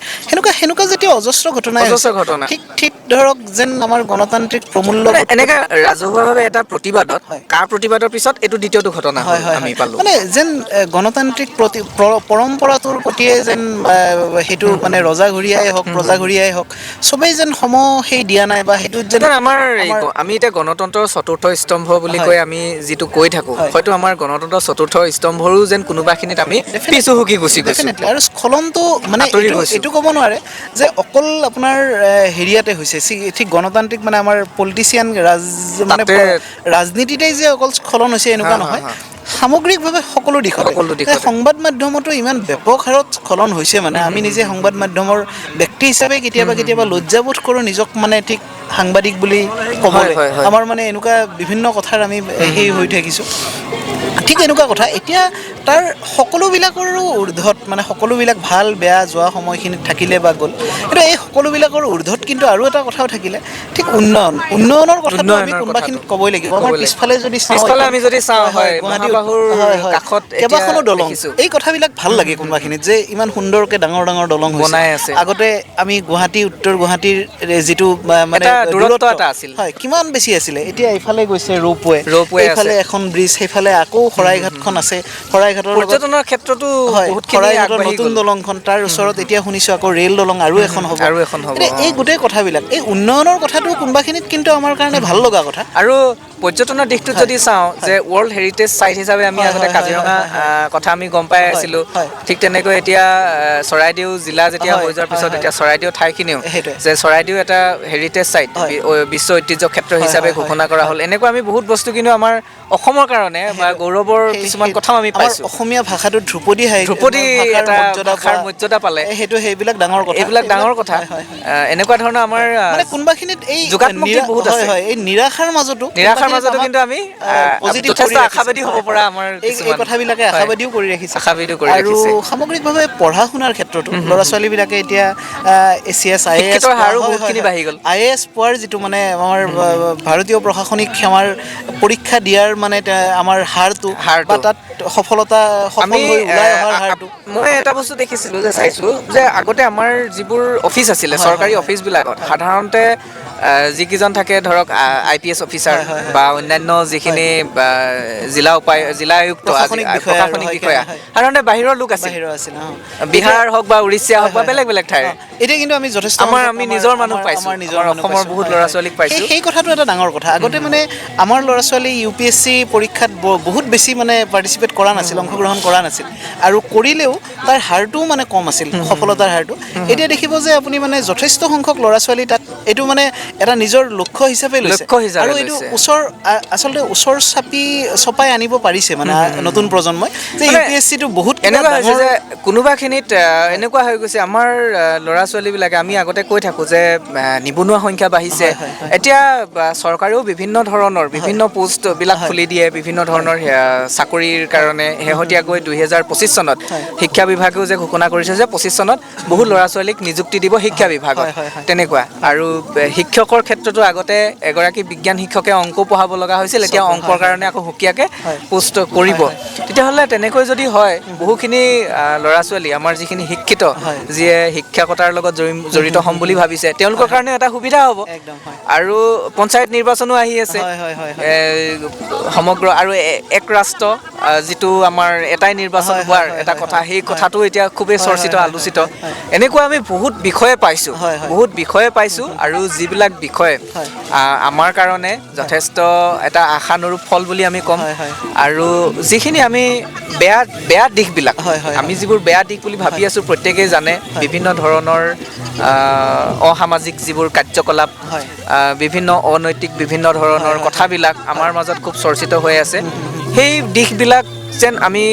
Speaker 2: সেনেকুৱা যেতিয়া অজস্ৰ ঘটনা,
Speaker 1: অজস্ৰ ঘটনা,
Speaker 2: ঠিক ঠিক ধৰক যেন আমাৰ গণতান্ত্ৰিক প্ৰমূল্য
Speaker 1: এনেকৈ ৰাজহুৱাভাৱে এটা প্ৰতিবাদত কাৰ প্ৰতিবাদৰ পিছত এইটো দ্বিতীয়টো ঘটনা আমি পালোঁ,
Speaker 2: মানে যেন গণতান্ত্ৰিক পৰম্পৰাটোৰ প্ৰতিয়ে যেন সেইটো মানে ৰজাঘৰীয়াই হওক প্ৰজাঘৰীয়াই হওক চবেই যেন সম সেই দিয়া নাই বা সেইটো যেন
Speaker 1: আমাৰ আমি এতিয়া গণতন্ত্ৰৰ চতুৰ্থ স্তম্ভ বুলি কৈ আমি যিটো কৈ থাকোঁ, হয়তো আমাৰ গণতন্ত্ৰৰ চতুৰ্থ স্তম্ভৰো যেন কোনোবাখিনিত আমি পিছু হুকি গুচি গৈছোঁ।
Speaker 2: আৰু স্খলনটো মানে এইটো ক'ব নোৱাৰে যে অকল আপোনাৰ হেৰিয়াতে হৈছে, ঠিক গণতান্ত্ৰিক মানে আমাৰ পলিটিচিয়ান মানে ৰাজনীতিতেই যে অকল স্খলন হৈছে এনেকুৱা নহয়, সামগ্ৰিকভাৱে সকলো দিশতে। সংবাদ মাধ্যমতো ইমান ব্যাপক হাৰত স্খলন হৈছে, মানে আমি নিজে সংবাদ মাধ্যমৰ ব্যক্তি হিচাপে কেতিয়াবা কেতিয়াবা লজ্জাবোধ কৰোঁ নিজক মানে ঠিক সাংবাদিক বুলি ক'বলৈ, আমাৰ মানে এনেকুৱা বিভিন্ন কথাৰ আমি সেই হৈ থাকিছোঁ। ঠিক এনেকুৱা কথা এতিয়া তাৰ সকলোবিলাকৰো ঊৰ্ধত মানে সকলোবিলাক ভাল বেয়া যোৱা সময়খিনিত থাকিলে বা গ'ল, কিন্তু এই সকলোবিলাকৰ ঊৰ্ধত কিন্তু আৰু এটা কথাও থাকিলে, ঠিক উন্নয়নৰ কথাটো আমি কোনোবাখিনিত ক'বই লাগিব। আমাৰ পিছফালে যদি
Speaker 1: চাওঁ
Speaker 2: কাষত কেইবাখনো দলং, এই কথাবিলাক ভাল লাগে কোনোবাখিনিত যে ইমান সুন্দৰকৈ ডাঙৰ ডাঙৰ দলং
Speaker 1: বনাই আছে।
Speaker 2: আগতে আমি গুৱাহাটী উত্তৰ গুৱাহাটীৰ যিটো মানে
Speaker 1: দূৰত্ব এটা আছিল,
Speaker 2: হয়, কিমান বেছি আছিলে, এতিয়া এইফালে গৈছে ৰ'পৱে, এইফালে এখন ব্ৰিজ, সেইফালে আকৌ শৰাইঘাটখন আছে, শৰাইঘাটৰ
Speaker 1: পৰ্যটনৰ ক্ষেত্ৰতো
Speaker 2: শৰাইঘাটৰ নতুন দলংখন, তাৰ ওচৰত এতিয়া শুনিছোঁ আকৌ ৰেল দলং আৰু এখন হ'ব,
Speaker 1: আৰু এখন হ'ব।
Speaker 2: এই গোটেই কথাবিলাক এই উন্নয়নৰ কথাটো কোনোবাখিনিত কিন্তু আমাৰ কাৰণে ভাল লগা কথা।
Speaker 1: আৰু পৰ্যটনৰ দিশটোত যদি চাওঁ যে ৱৰ্ল্ড হেৰিটেজ চাইট হিচাপে আমি আগতে কাজিৰঙা কথা আমি গম পাই আছিলোঁ, ঠিক তেনেকৈ এতিয়া চৰাইদেউ জিলা যেতিয়া হৈ যোৱাৰ পিছত এতিয়া চৰাইদেউ ঠাইখিনিও যে চৰাইদেউ এটা হেৰিটেজ চাইট বিশ্ব ঐতিহ্য ক্ষেত্ৰ হিচাপে ঘোষণা কৰা হ'ল। এনেকুৱা আমি বহুত বস্তু কিন্তু আমাৰ অসমৰ কাৰণে বা গৌৰৱৰ কিছুমান কথাও আমি পাইছোঁ।
Speaker 2: অসমীয়া ভাষাটো ধ্ৰুপদী
Speaker 1: ধ্ৰুপদী
Speaker 2: ভাষাৰ
Speaker 1: এটা
Speaker 2: মৰ্যাদা
Speaker 1: ভাষাৰ
Speaker 2: পোৱা,
Speaker 1: মৰ্যাদা পালে।
Speaker 2: সেইটো সেইবিলাক ডাঙৰ কথা,
Speaker 1: এইবিলাক ডাঙৰ কথা।
Speaker 2: হয়, হয়, হয়।
Speaker 1: এনেকুৱা ধৰণৰ আমাৰ
Speaker 2: মানে কোনোবাখিনিত এই
Speaker 1: যোগাত্মক দিশ বহুত
Speaker 2: হয়,
Speaker 1: আছে।
Speaker 2: হয়, এই নিৰাশাৰ মাজতো,
Speaker 1: নিৰাশাৰ
Speaker 2: কোনোবাখিনিত
Speaker 1: মাজতো
Speaker 2: আমাক,
Speaker 1: কিন্তু আমি
Speaker 2: positive
Speaker 1: যথেষ্ট
Speaker 2: কৰি ৰাখিছে।
Speaker 1: আশাবাদী হ'ব পৰা আমাৰ
Speaker 2: এই
Speaker 1: কিছুমান
Speaker 2: কথাবিলাকে
Speaker 1: হয়।
Speaker 2: আশাবাদীও কৰি ৰাখিছে,
Speaker 1: আশাবাদীও কৰি
Speaker 2: আৰু
Speaker 1: ৰাখিছে।
Speaker 2: সামগ্ৰিকভাৱে পঢ়া শুনাৰ ক্ষেত্ৰতো ল'ৰা ছোৱালীবিলাকে এতিয়া A C S, I A S,
Speaker 1: শিক্ষিতৰ হাৰো বহুতখিনি বাঢ়ি গ'ল।
Speaker 2: I A S পোৱাৰ যিটো মানে আমাৰ ভাৰতীয় প্ৰশাসনিক সেৱাৰ পৰীক্ষা দিয়াৰ মানে আমাৰ হাৰটো
Speaker 1: হাৰটো।
Speaker 2: বা তাত সফলতা, সফল
Speaker 1: আমি
Speaker 2: হৈ ওলাই অহাৰ হাৰটো।
Speaker 1: মই এটা বস্তু দেখিছিলোঁ যে চাইছোঁ যে আগতে আমাৰ যিবোৰ অফিচ আছিলে, চৰকাৰী অফিচবিলাকত সাধাৰণতে যিকেইজন থাকে, ধৰক আই পি এছ অফিচাৰ
Speaker 2: হয়, হয়, হয়।
Speaker 1: বা অন্যান্য যিখিনি জিলা আয়ুক্ত,
Speaker 2: প্ৰশাসনিক বিষয়া আৰু
Speaker 1: প্ৰশাসনিক
Speaker 2: হয়,
Speaker 1: বিষয়া,
Speaker 2: হয়।
Speaker 1: সাধাৰণতে বাহিৰৰ লোক আছিল,
Speaker 2: বাহিৰৰ আছিল, অ।
Speaker 1: বিহাৰ হওক বা উৰিষ্যা হওক বা
Speaker 2: হয়,
Speaker 1: বেলেগ বেলেগ ঠাইৰ।
Speaker 2: অ, এতিয়া কিন্তু আমি যথেষ্ট সংখ্যক
Speaker 1: আমি নিজৰ মানুহ পাইছোঁ।
Speaker 2: আমাৰ নিজৰ
Speaker 1: আমাৰ
Speaker 2: মানুহ
Speaker 1: অসমৰ
Speaker 2: পাইছোঁ।
Speaker 1: বহুত
Speaker 2: হয়,
Speaker 1: ল'ৰা
Speaker 2: হয়।
Speaker 1: ছোৱালীক পাইছোঁ।
Speaker 2: সেই কথাটো এটা ডাঙৰ কথা। আগতে মানে আমাৰ ল'ৰা ছোৱালী ইউ পি এছ চি পৰীক্ষাত বহুত বেছি মানে পাৰ্টিচিপেট কৰা নাছিল, অংশগ্ৰহণ কৰা নাছিল, আৰু কৰিলেও তাৰ হাৰটোও মানে কম আছিল, সফলতাৰ হাৰটো। এতিয়া দেখিব যে আপুনি মানে যথেষ্ট সংখ্যক ল'ৰা ছোৱালী তাত এইটো মানে এটা নিজৰ লক্ষ্য হিচাপে লৈছে।
Speaker 1: লক্ষ্য হিচাপে
Speaker 2: আৰু এইটো
Speaker 1: লৈছে।
Speaker 2: আচলতে ওচৰ চাপি চপাই আনিব পাৰিছে মানে নতুন প্ৰজন্মই যে
Speaker 1: মানে
Speaker 2: ইউ পি এছ চিটো বহুত কিবা
Speaker 1: এনেকুৱা হৈছে
Speaker 2: ডাঙৰ
Speaker 1: যে কোনোবাখিনিত এনেকুৱা হৈ গৈছে আমাৰ ল'ৰা ছোৱালীবিলাকে, আমি আগতে কৈ থাকোঁ যে নিবনুৱা সংখ্যা বাঢ়িছে।
Speaker 2: হয়, হয়, হয়।
Speaker 1: এতিয়া চৰকাৰেও বিভিন্ন ধৰণৰ বিভিন্ন পোষ্টবিলাক
Speaker 2: হয়।
Speaker 1: খুলি দিয়ে বিভিন্ন ধৰণৰ চাকৰিৰ কাৰণে। শেহতীয়াকৈ 2025 চনত
Speaker 2: হয়।
Speaker 1: শিক্ষা বিভাগেও যে ঘোষণা কৰিছে যে 25 চনত বহুত ল'ৰা ছোৱালীক নিযুক্তি দিব শিক্ষা বিভাগত,
Speaker 2: হয়, হয়, হয়।
Speaker 1: তেনেকুৱা। আৰু শিক্ষকৰ ক্ষেত্ৰতো আগতে এগৰাকী বিজ্ঞান শিক্ষকে অংক পঢ়াব লগা হৈছিল, এতিয়া
Speaker 2: চব,
Speaker 1: অংকৰ
Speaker 2: হয়, হয়।
Speaker 1: কাৰণে আকৌ সুকীয়াকৈ
Speaker 2: হয়।
Speaker 1: পোষ্ট কৰিব।
Speaker 2: হয়,
Speaker 1: তেতিয়াহ'লে তেনেকৈ যদি হয়, বহুখিনি ল'ৰা ছোৱালী আমাৰ যিখিনি শিক্ষিত,
Speaker 2: হয়।
Speaker 1: যিয়ে শিক্ষকতাৰ লগত জড়িত হ'ম বুলি ভাবিছে, তেওঁলোকৰ কাৰণে এটা সুবিধা হ'ব।
Speaker 2: একদম হয়।
Speaker 1: আৰু পঞ্চায়ত নিৰ্বাচনো আহি আছে।
Speaker 2: হয়, হয়, হয়, হয়।
Speaker 1: সমগ্ৰ আৰু এক ৰাষ্ট্ৰ যিটো আমাৰ এটাই নিৰ্বাচন
Speaker 2: হয়, হয়,
Speaker 1: হোৱাৰ
Speaker 2: হয়,
Speaker 1: এটা
Speaker 2: হয়,
Speaker 1: কথা,
Speaker 2: হয়,
Speaker 1: সেই
Speaker 2: হয়।
Speaker 1: কথাটো এতিয়া খুবেই
Speaker 2: হয়,
Speaker 1: চৰ্চিত,
Speaker 2: হয়, হয়,
Speaker 1: আলোচিত।
Speaker 2: হয়, হয়।
Speaker 1: এনেকুৱা আমি বহুত বিষয়ে পাইছোঁ,
Speaker 2: হয়, হয়।
Speaker 1: বহুত বিষয়ে পাইছোঁ। আৰু যিবিলাক বিষয়
Speaker 2: হয়।
Speaker 1: আমাৰ কাৰণে যথেষ্ট এটা আশানুৰূপ ফল বুলি আমি ক'ম।
Speaker 2: হয়, হয়।
Speaker 1: আৰু যিখিনি আমি বেয়া বেয়া দিশবিলাক,
Speaker 2: হয়, হয়,
Speaker 1: আমি যিবোৰ বেয়া দিশ বুলি ভাবি আছোঁ, প্ৰত্যেকেই জানে, বিভিন্ন ধৰণৰ অসামাজিক যিবোৰ কাৰ্যকলাপ,
Speaker 2: হয়।
Speaker 1: বিভিন্ন অনৈতিক বিভিন্ন ধৰণৰ
Speaker 2: হয়, হয়,
Speaker 1: কথাবিলাক আমাৰ মাজত খুব চৰ্চিত হৈ আছে, সেই দিশবিলাক যেন আমি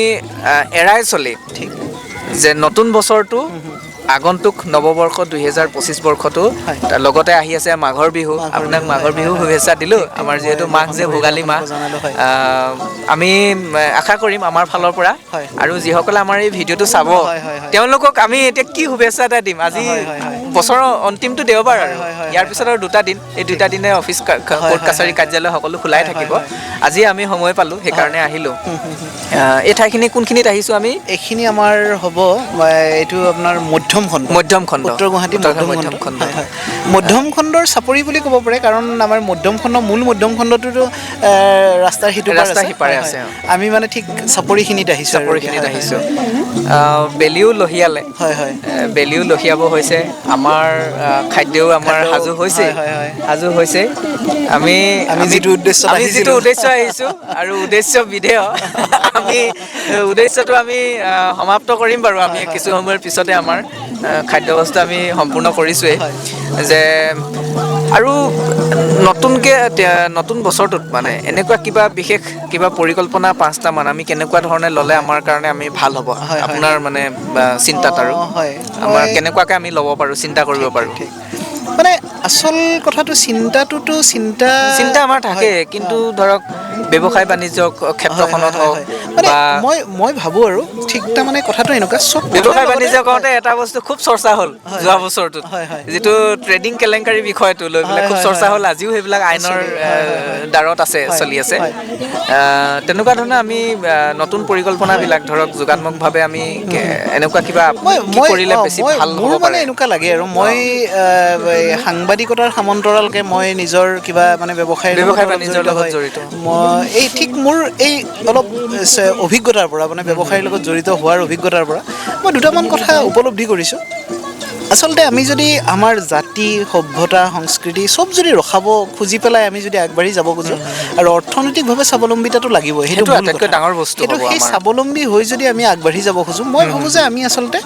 Speaker 1: এৰাই চলি
Speaker 2: ঠিক
Speaker 1: যে নতুন বছৰটো, আগন্তুক নৱবৰ্ষ 2025 বৰ্ষটো,
Speaker 2: হয়।
Speaker 1: তাৰ লগতে আহি আছে মাঘৰ বিহু।
Speaker 2: মাঘৰ
Speaker 1: আপোনাক
Speaker 2: বিহু,
Speaker 1: মাঘৰ
Speaker 2: হয়,
Speaker 1: বিহু
Speaker 2: হয়,
Speaker 1: শুভেচ্ছা দিলোঁ।
Speaker 2: ঠিক, ঠিক,
Speaker 1: আমাৰ
Speaker 2: মই
Speaker 1: যিহেতু মাঘ যে
Speaker 2: গ্ৰহণ
Speaker 1: ভোগালী মাহ,
Speaker 2: জনালোঁ, হয়।
Speaker 1: আমি আশা কৰিম আমাৰ ফালৰ পৰা
Speaker 2: হয়।
Speaker 1: আৰু যিসকলে আমাৰ এই ভিডিঅ'টো চাব,
Speaker 2: হয়, হয়, হয়।
Speaker 1: তেওঁলোকক আমি এতিয়া কি শুভেচ্ছা এটা দিম? আজি
Speaker 2: হয়, হয়, হয়।
Speaker 1: বছৰৰ অন্তিমটো দেওবাৰ আৰু
Speaker 2: হয়, হয়, হয়,
Speaker 1: ইয়াৰ
Speaker 2: হয়,
Speaker 1: পিছত আৰু দুটা দিন, এই দুটা দিনে অফিচ
Speaker 2: হয়,
Speaker 1: কোৰ্ট
Speaker 2: হয়,
Speaker 1: কাছাৰী
Speaker 2: হয়।
Speaker 1: কাৰ্যালয় সকলো খোলাই
Speaker 2: হয়, হয়,
Speaker 1: থাকিব।
Speaker 2: হয়।
Speaker 1: আজি আমি সময় পালোঁ, সেইকাৰণে আহিলোঁ। এই ঠাইখিনি কোনখিনিত আহিছোঁ আমি?
Speaker 2: এইখিনি আমাৰ হ'ব, এইটো আপোনাৰ মধ্যম খণ্ড।
Speaker 1: মধ্যম খণ্ড।
Speaker 2: উত্তৰ গুৱাহাটী
Speaker 1: উত্তৰ
Speaker 2: মধ্যম
Speaker 1: মধ্যম
Speaker 2: খণ্ড।
Speaker 1: খণ্ড।
Speaker 2: হয়, হয়। মধ্যম খণ্ডৰ চাপৰি বুলি ক'ব পাৰে, কাৰণ আমাৰ মধ্যম খণ্ড, মূল মধ্যম খণ্ডটোতো ৰাস্তাৰ সিটো পাৰ
Speaker 1: ৰাস্তাৰ
Speaker 2: আছে।
Speaker 1: সিপাৰে
Speaker 2: হয়,
Speaker 1: আছে,
Speaker 2: হয়। আমি মানে ঠিক চাপৰিখিনিত আহিছোঁ আৰু
Speaker 1: চাপৰিখিনিত
Speaker 2: এতিয়া। হয়,
Speaker 1: আহিছোঁ। বেলিও লহিয়ালে,
Speaker 2: হয়, হয়।
Speaker 1: বেলিও লহিয়াব হৈছে, আমাৰ খাদ্যও আমাৰ
Speaker 2: খাদ্যও,
Speaker 1: সাজু হৈছে,
Speaker 2: হয়, হয়, হয়।
Speaker 1: সাজু হৈছে। আমি
Speaker 2: আমি যিটো উদ্দেশ্যত
Speaker 1: আমি যিটো
Speaker 2: আহিছিলোঁ।
Speaker 1: উদ্দেশ্য আহিছোঁ আৰু উদ্দেশ্য বিধেয়, আমি উদ্দেশ্যটো আমি সমাপ্ত কৰিম বাৰু। আমি
Speaker 2: হয়, হয়,
Speaker 1: কিছু সময়ৰ পিছতে আমাৰ খাদ্যবস্তু আমি সম্পূৰ্ণ কৰিছোঁৱেই।
Speaker 2: হয়।
Speaker 1: যে আৰু নতুনকৈ নতুন বছৰটোত মানে এনেকুৱা কিবা বিশেষ কিবা পৰিকল্পনা পাঁচটামান আমি কেনেকুৱা ধৰণে ল'লে আমাৰ কাৰণে আমি ভাল হ'ব,
Speaker 2: হয়, হয়।
Speaker 1: আপোনাৰ মানে চিন্তাত আৰু
Speaker 2: অ, হয়।
Speaker 1: আমাৰ
Speaker 2: মই-
Speaker 1: কেনেকুৱাকৈ আমি ল'ব পাৰোঁ, চিন্তা কৰিব পাৰোঁ?
Speaker 2: ঠিক, মানে আচল কথাটো চিন্তাটোতো চিন্তা
Speaker 1: চিন্তা আমাৰ থাকে,
Speaker 2: হয়।
Speaker 1: কিন্তু ধৰক ব্যৱসায় বাণিজ্য ক্ষেত্ৰখনত
Speaker 2: হয়, হয়,
Speaker 1: হওক
Speaker 2: হয়। মানে
Speaker 1: বা
Speaker 2: মই ভাবোঁ আৰু ঠিক তাৰমানে কথাটো এনেকুৱা চব কথাৰ
Speaker 1: ব্যৱসায়
Speaker 2: লগতে-
Speaker 1: বাণিজ্য কৰোঁতে এটা বস্তু খুব চৰ্চা হ'ল
Speaker 2: হয়,
Speaker 1: যোৱা
Speaker 2: হয়।
Speaker 1: বছৰটোত,
Speaker 2: হয়, হয়।
Speaker 1: যিটো ট্ৰেডিং কেলেংকাৰী বিষয়টো লৈ পেলাই
Speaker 2: হয়,
Speaker 1: খুব
Speaker 2: হয়,
Speaker 1: চৰ্চা
Speaker 2: হয়।
Speaker 1: হ'ল। আজিও সেইবিলাক আইনৰ
Speaker 2: চলি- হয়, হয়, হয়।
Speaker 1: দ্বাৰত আছে,
Speaker 2: হয়,
Speaker 1: চলি আছে।
Speaker 2: হয়।
Speaker 1: তেনেকুৱা ধৰণৰ আমি নতুন পৰিকল্পনাবিলাক ধৰক যোগাত্মকভাৱে আমি এনেকুৱা কিবা
Speaker 2: মই
Speaker 1: কি
Speaker 2: মই
Speaker 1: কৰিলে
Speaker 2: অ,
Speaker 1: বেছি
Speaker 2: মই
Speaker 1: ভাল
Speaker 2: মোৰ
Speaker 1: হ'ব
Speaker 2: মানে
Speaker 1: পাৰে?
Speaker 2: এনেকুৱা লাগে আৰু মই এই সাংবাদিকতাৰ সমান্তৰালকে মই নিজৰ কিবা মানে ব্যৱসায়ৰ লগত
Speaker 1: ব্যৱসায়
Speaker 2: অলপ
Speaker 1: বাণিজ্যৰ
Speaker 2: জড়িত
Speaker 1: লগত
Speaker 2: হয়।
Speaker 1: জড়িত।
Speaker 2: মই এই ঠিক মোৰ এই অলপ অভিজ্ঞতাৰ পৰা, মানে ব্যৱসায়ৰ লগত জড়িত হোৱাৰ অভিজ্ঞতাৰ পৰা মই দুটামান কথা উপলব্ধি কৰিছোঁ। আচলতে আমি যদি আমাৰ জাতি, সভ্যতা, সংস্কৃতি চব যদি ৰখাব খুজি পেলাই আমি যদি আগবাঢ়ি যাব খোজোঁ, আৰু অৰ্থনৈতিকভাৱে স্বাৱলম্বিতাটো লাগিবই, সেইটো
Speaker 1: সেইটো
Speaker 2: মূল
Speaker 1: আটাইতকৈ
Speaker 2: কথা।
Speaker 1: ডাঙৰ বস্তু
Speaker 2: সেইটো
Speaker 1: হ'ব
Speaker 2: সেই
Speaker 1: আমাৰ।
Speaker 2: স্বাৱলম্বী হৈ যদি আমি আগবাঢ়ি যাব খোজোঁ, মই ভাবোঁ যে আমি আচলতে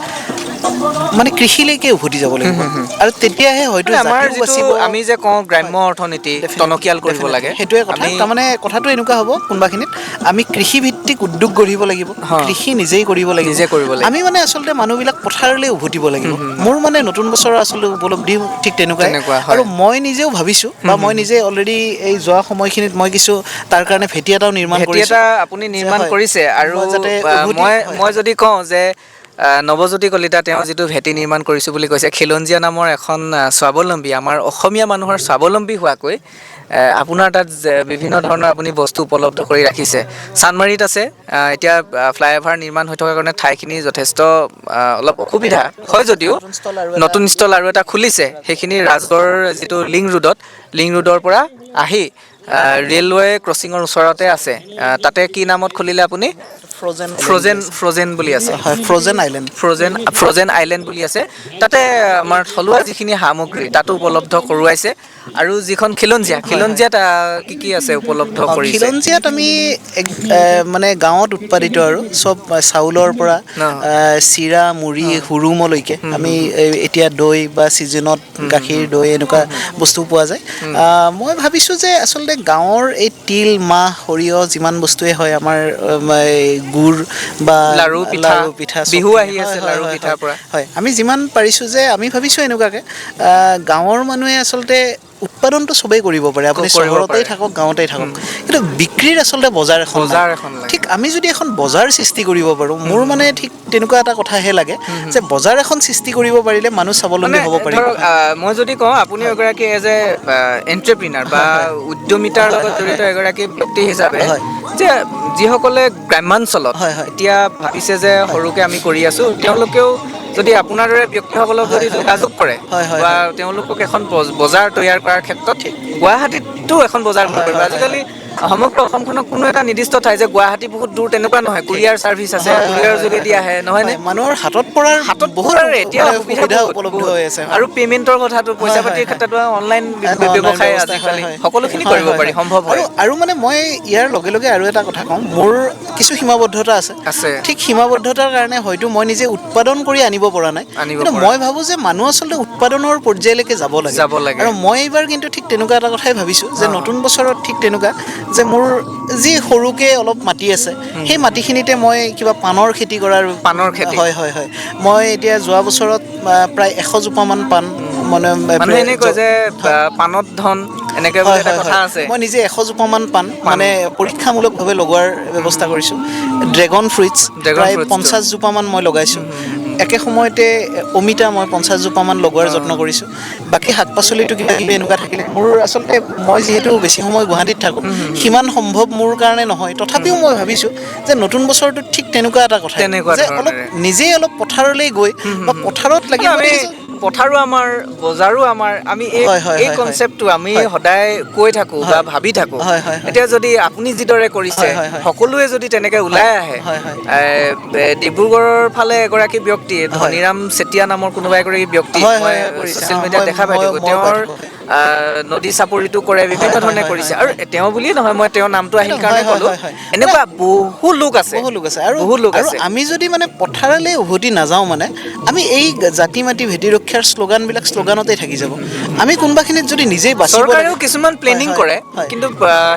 Speaker 2: মানে কৃষিলৈকে উভতি যাব লাগিব আৰু তেতিয়াহে হয়তো
Speaker 1: মানে আমাৰ
Speaker 2: জাতিও
Speaker 1: যিটো
Speaker 2: বাচিব।
Speaker 1: আমি যে কওঁ গ্ৰাম্য অৰ্থনীতি টনকিয়াল কৰিব লাগে,
Speaker 2: সেইটোৱে কথা। তাৰমানে কথাটো এনেকুৱা হ'ব, কোনোবাখিনিত আমি কৃষিভিত্তিক উদ্যোগ গঢ়িব লাগিব, কৃষি নিজেই কৰিব লাগিব,
Speaker 1: নিজে কৰিব লাগিব।
Speaker 2: আমি মানে আচলতে মানুহবিলাক পথাৰলৈ উভতিব লাগিব। মোৰ মানে নতুন বছৰৰ আচলতে উপলব্ধি ঠিক তেনেকুৱাই।
Speaker 1: তেনেকুৱা, হয়।
Speaker 2: আৰু মই নিজেও ভাবিছোঁ বা মই নিজে অলৰেডি এই যোৱা সময়খিনিত মই কিছু তাৰ কাৰণে ভেটি এটাও নিৰ্মাণ
Speaker 1: ভেটি
Speaker 2: কৰিছোঁ।
Speaker 1: এটা আপুনি নিৰ্মাণ
Speaker 2: হয়।
Speaker 1: কৰিছে আৰু
Speaker 2: মই যাতে উভতি-
Speaker 1: মই
Speaker 2: হয়।
Speaker 1: মই যদি কওঁ যে নৱজ্যোতি কলিতা তেওঁ যিটো ভেটি নিৰ্মাণ কৰিছোঁ বুলি কৈছে, খিলঞ্জীয়া নামৰ এখন স্বাৱলম্বী, আমাৰ অসমীয়া মানুহৰ স্বাৱলম্বী হোৱাকৈ আপোনাৰ তাত যে বিভিন্ন ধৰণৰ আপুনি বস্তু উপলব্ধ কৰি ৰাখিছে। চানমাৰীত আছে। এতিয়া ফ্লাইঅভাৰ নিৰ্মাণ হৈ থকাৰ কাৰণে ঠাইখিনি যথেষ্ট অলপ অসুবিধা হয় যদিও
Speaker 2: নতুন ষ্টল আৰু এটা-
Speaker 1: নতুন ষ্টল আৰু এটা খুলিছে। সেইখিনি ৰাজগড় যিটো লিংক ৰোডত, লিংক ৰোডৰ পৰা আহি ৰেলৱে ক্ৰছিঙৰ ওচৰতে আছে। তাতে কি নামত খুলিলে আপুনি?
Speaker 2: ফ্ৰজেন
Speaker 1: ফ্ৰজেন বুলি আছে।
Speaker 2: হয়, ফ্ৰজেন আইলেণ্ড।
Speaker 1: ফ্ৰজেন আইলেণ্ড বুলি আছে। তাতে আমাৰ থলুৱা যিখিনি সামগ্ৰী তাতো উপলব্ধ কৰোৱাইছে। আৰু যিখন খিলঞ্জীয়াত কি কি আছে উপলব্ধ কৰিছে?
Speaker 2: খিলঞ্জীয়াত আমি মানে গাঁৱত উৎপাদিত আৰু চব চাউলৰ পৰা চিৰা, মুড়ি, হুৰুমলৈকে আমি এতিয়া দৈ বা ছিজনত গাখীৰ, দৈ এনেকুৱা বস্তু পোৱা যায়। মই ভাবিছোঁ যে আচলতে গাঁৱৰ এই তিল, মাহ, সৰিয়হ যিমান বস্তুৱে হয় আমাৰ, এই গুড় বা
Speaker 1: লাৰু, পিঠা,
Speaker 2: লাৰু, পিঠা চব
Speaker 1: বিহু
Speaker 2: খিনি।
Speaker 1: আহি আছে, লাৰু পিঠাৰ পৰা।
Speaker 2: হয়, আমি যিমান পাৰিছোঁ যে আমি ভাবিছোঁ এনেকুৱাকে গাঁৱৰ মানুহে আচলতে উৎপাদনটো চবেই কৰিব পাৰে, আপুনি
Speaker 1: কৰিব
Speaker 2: চহৰতেই
Speaker 1: পাৰে।
Speaker 2: থাকক, গাঁৱতেই থাকক, কিন্তু বিক্ৰীৰ আচলতে বজাৰ এখন নাই।
Speaker 1: বজাৰ এখন লাগে।
Speaker 2: ঠিক আমি যদি এখন বজাৰ সৃষ্টি কৰিব পাৰোঁ, মোৰ মানে ঠিক তেনেকুৱা এটা কথাহে লাগে যে বজাৰ এখন সৃষ্টি কৰিব পাৰিলে মানুহ স্বাৱলম্বী
Speaker 1: মানে
Speaker 2: হ'ব পাৰিব।
Speaker 1: ধৰক, মই যদি কওঁ আপুনি এগৰাকী এজ এ এণ্টাৰপ্ৰিনাৰ বা উদ্যমিতাৰ লগত জড়িত এগৰাকী ব্যক্তি হিচাপে যে যিসকলে গ্ৰাম্যাঞ্চলত
Speaker 2: হয়, হয়।
Speaker 1: এতিয়া ভাবিছে যে সৰুকে আমি কৰি আছো, তেওঁলোকেও যদি আপোনাৰ দৰে ব্যক্তিসকলক যদি যোগাযোগ কৰে
Speaker 2: হয়, হয়,
Speaker 1: বা তেওঁলোকক এখন বজাৰ তৈয়াৰ কৰাৰ ক্ষেত্ৰত গুৱাহাটীতো এখন বজাৰ কৰিব পাৰিব। আজিকালি সমগ্ৰ অসমখনক কোনো এটা নিৰ্দিষ্ট ঠাই যে গুৱাহাটী বহুত দূৰ তেনেকুৱা নহয়, কুৰিয়াৰ ছাৰ্ভিচ আছে, কুৰিয়াৰ যোগেদি আহে, নহয়নে?
Speaker 2: হয়, মানুহৰ হাতত পৰাৰ
Speaker 1: হাতত
Speaker 2: বহুত
Speaker 1: পৰাৰ এতিয়া
Speaker 2: মানে
Speaker 1: সুবিধা
Speaker 2: সুবিধা
Speaker 1: বহুত,
Speaker 2: উপলব্ধ
Speaker 1: বহুত।
Speaker 2: হৈ আছে, হয়।
Speaker 1: আৰু পে'মেণ্টৰ কথাটো, পইচা পাতিৰ ক্ষেত্ৰতো অনলাইন
Speaker 2: অনলাইন
Speaker 1: ব্যৱসায়
Speaker 2: ব্যৱস্থা,
Speaker 1: আজিকালি
Speaker 2: হয়, হয়।
Speaker 1: সকলোখিনি
Speaker 2: হয়,
Speaker 1: কৰিব
Speaker 2: হয়,
Speaker 1: পাৰি,
Speaker 2: হয়।
Speaker 1: সম্ভৱ হয়।
Speaker 2: আৰু মানে মই ইয়াৰ লগে লগে আৰু এটা কথা কওঁ, মোৰ কিছু সীমাবদ্ধতা আছে।
Speaker 1: আছে।
Speaker 2: ঠিক সীমাবদ্ধতাৰ কাৰণে হয়তো মই নিজে উৎপাদন কৰি আনিব পৰা নাই,
Speaker 1: আনিব
Speaker 2: কিন্তু
Speaker 1: পৰা
Speaker 2: মই ভাবোঁ যে মানুহ আচলতে উৎপাদনৰ পৰ্যায়লৈকে যাব লাগে।
Speaker 1: যাব লাগে।
Speaker 2: আৰু মই এইবাৰ কিন্তু ঠিক তেনেকুৱা এটা কথাই ভাবিছোঁ যে নতুন বছৰত ঠিক তেনেকুৱা যে মোৰ যি সৰুকে অলপ মাটি আছে, সেই মাটিখিনিতে মই কিবা পাণৰ খেতি কৰাৰ
Speaker 1: পাণৰ খেতি।
Speaker 2: হয়, হয়, হয়। মই এতিয়া যোৱা বছৰত প্ৰায় 100 জোপামান পাণ মানে
Speaker 1: মানুহে এনে কয় যে পাণত ধন, এনেকে বুলি
Speaker 2: হয়,
Speaker 1: এটা
Speaker 2: হয়,
Speaker 1: কথা
Speaker 2: হয়।
Speaker 1: আছে।
Speaker 2: মই নিজে 100 জোপামান পাণ মানে পৰীক্ষামূলকভাৱে লগোৱাৰ ব্যৱস্থা কৰিছোঁ। ড্ৰেগন ফ্ৰুইটছ
Speaker 1: ড্ৰেগন
Speaker 2: প্ৰায়
Speaker 1: ফ্ৰুইটছটো।
Speaker 2: 50 জোপামান মই লগাইছোঁ। একে সময়তে অমিতা মই 50 জোপামান লগোৱাৰ যত্ন কৰিছোঁ। বাকী শাক পাচলিটো কিবা কিবি এনেকুৱা থাকিলে মোৰ আচলতে মই যিহেতু বেছি সময় গুৱাহাটীত থাকোঁ, সিমান সম্ভৱ মোৰ কাৰণে নহয়। তথাপিও মই ভাবিছোঁ যে নতুন বছৰটোত ঠিক তেনেকুৱা এটা কথা
Speaker 1: তেনেকুৱা
Speaker 2: যে অলপ
Speaker 1: ধৰণেৰে।
Speaker 2: নিজেই অলপ পথাৰলৈ গৈ বা পথাৰত লাগি
Speaker 1: মানে আমি
Speaker 2: মই দেখিছোঁ-
Speaker 1: পথাৰো আমাৰ, বজাৰো আমাৰ, আমি এই
Speaker 2: হয়, হয়,
Speaker 1: এই
Speaker 2: হয়, হয়।
Speaker 1: কনচেপ্টটো আমি
Speaker 2: হয়।
Speaker 1: সদায় কৈ থাকো বা
Speaker 2: হয়।
Speaker 1: ভাবি থাকো।
Speaker 2: হয়, হয়, হয়।
Speaker 1: এতিয়া যদি আপুনি যিদৰে কৰিছে,
Speaker 2: হয়, হয়, হয়।
Speaker 1: সকলোৱে যদি তেনেকে ওলাই আহে,
Speaker 2: হয়, হয়।
Speaker 1: ডিব্ৰুগড়ৰ ফালে এগৰাকী ব্যক্তি, ধনীৰাম চেতিয়া নামৰ কোনোবা এগৰাকী ব্যক্তি,
Speaker 2: হয়,
Speaker 1: মই
Speaker 2: হয়, হয়, কৰিছে।
Speaker 1: ছচিয়েল মিডিয়াত দেখা পাই থাকো,
Speaker 2: মই পাই
Speaker 1: তেওঁৰ
Speaker 2: থাকো, হয়।
Speaker 1: নদী চাপৰিটো কৰে, বিভিন্ন
Speaker 2: হয়,
Speaker 1: ধৰণে
Speaker 2: হয়,
Speaker 1: কৰিছে।
Speaker 2: হয়,
Speaker 1: আৰু তেওঁ বুলিয়ে নহয়, মই তেওঁৰ নামটো আহিল
Speaker 2: হয়,
Speaker 1: কাৰণে
Speaker 2: হয়,
Speaker 1: ক'লো,
Speaker 2: হয়, হয়।
Speaker 1: এনেকুৱা বহু লোক আছে,
Speaker 2: বহু লোক আছে। আৰু
Speaker 1: বহু লোক
Speaker 2: আৰু
Speaker 1: আছে।
Speaker 2: আমি যদি মানে পথাৰলৈ উভতি নাযাওঁ, মানে আমি এই জাতি মাটি ভেটি ৰক্ষাৰ শ্লোগানবিলাক শ্লোগানতে থাকি যাব। আমি কোনোবাখিনিত যদি নিজেই বাচিব
Speaker 1: চৰকাৰেও
Speaker 2: লাগে-
Speaker 1: কিছুমান প্লেনিং
Speaker 2: হয়,
Speaker 1: কৰে,
Speaker 2: হয়।
Speaker 1: কিন্তু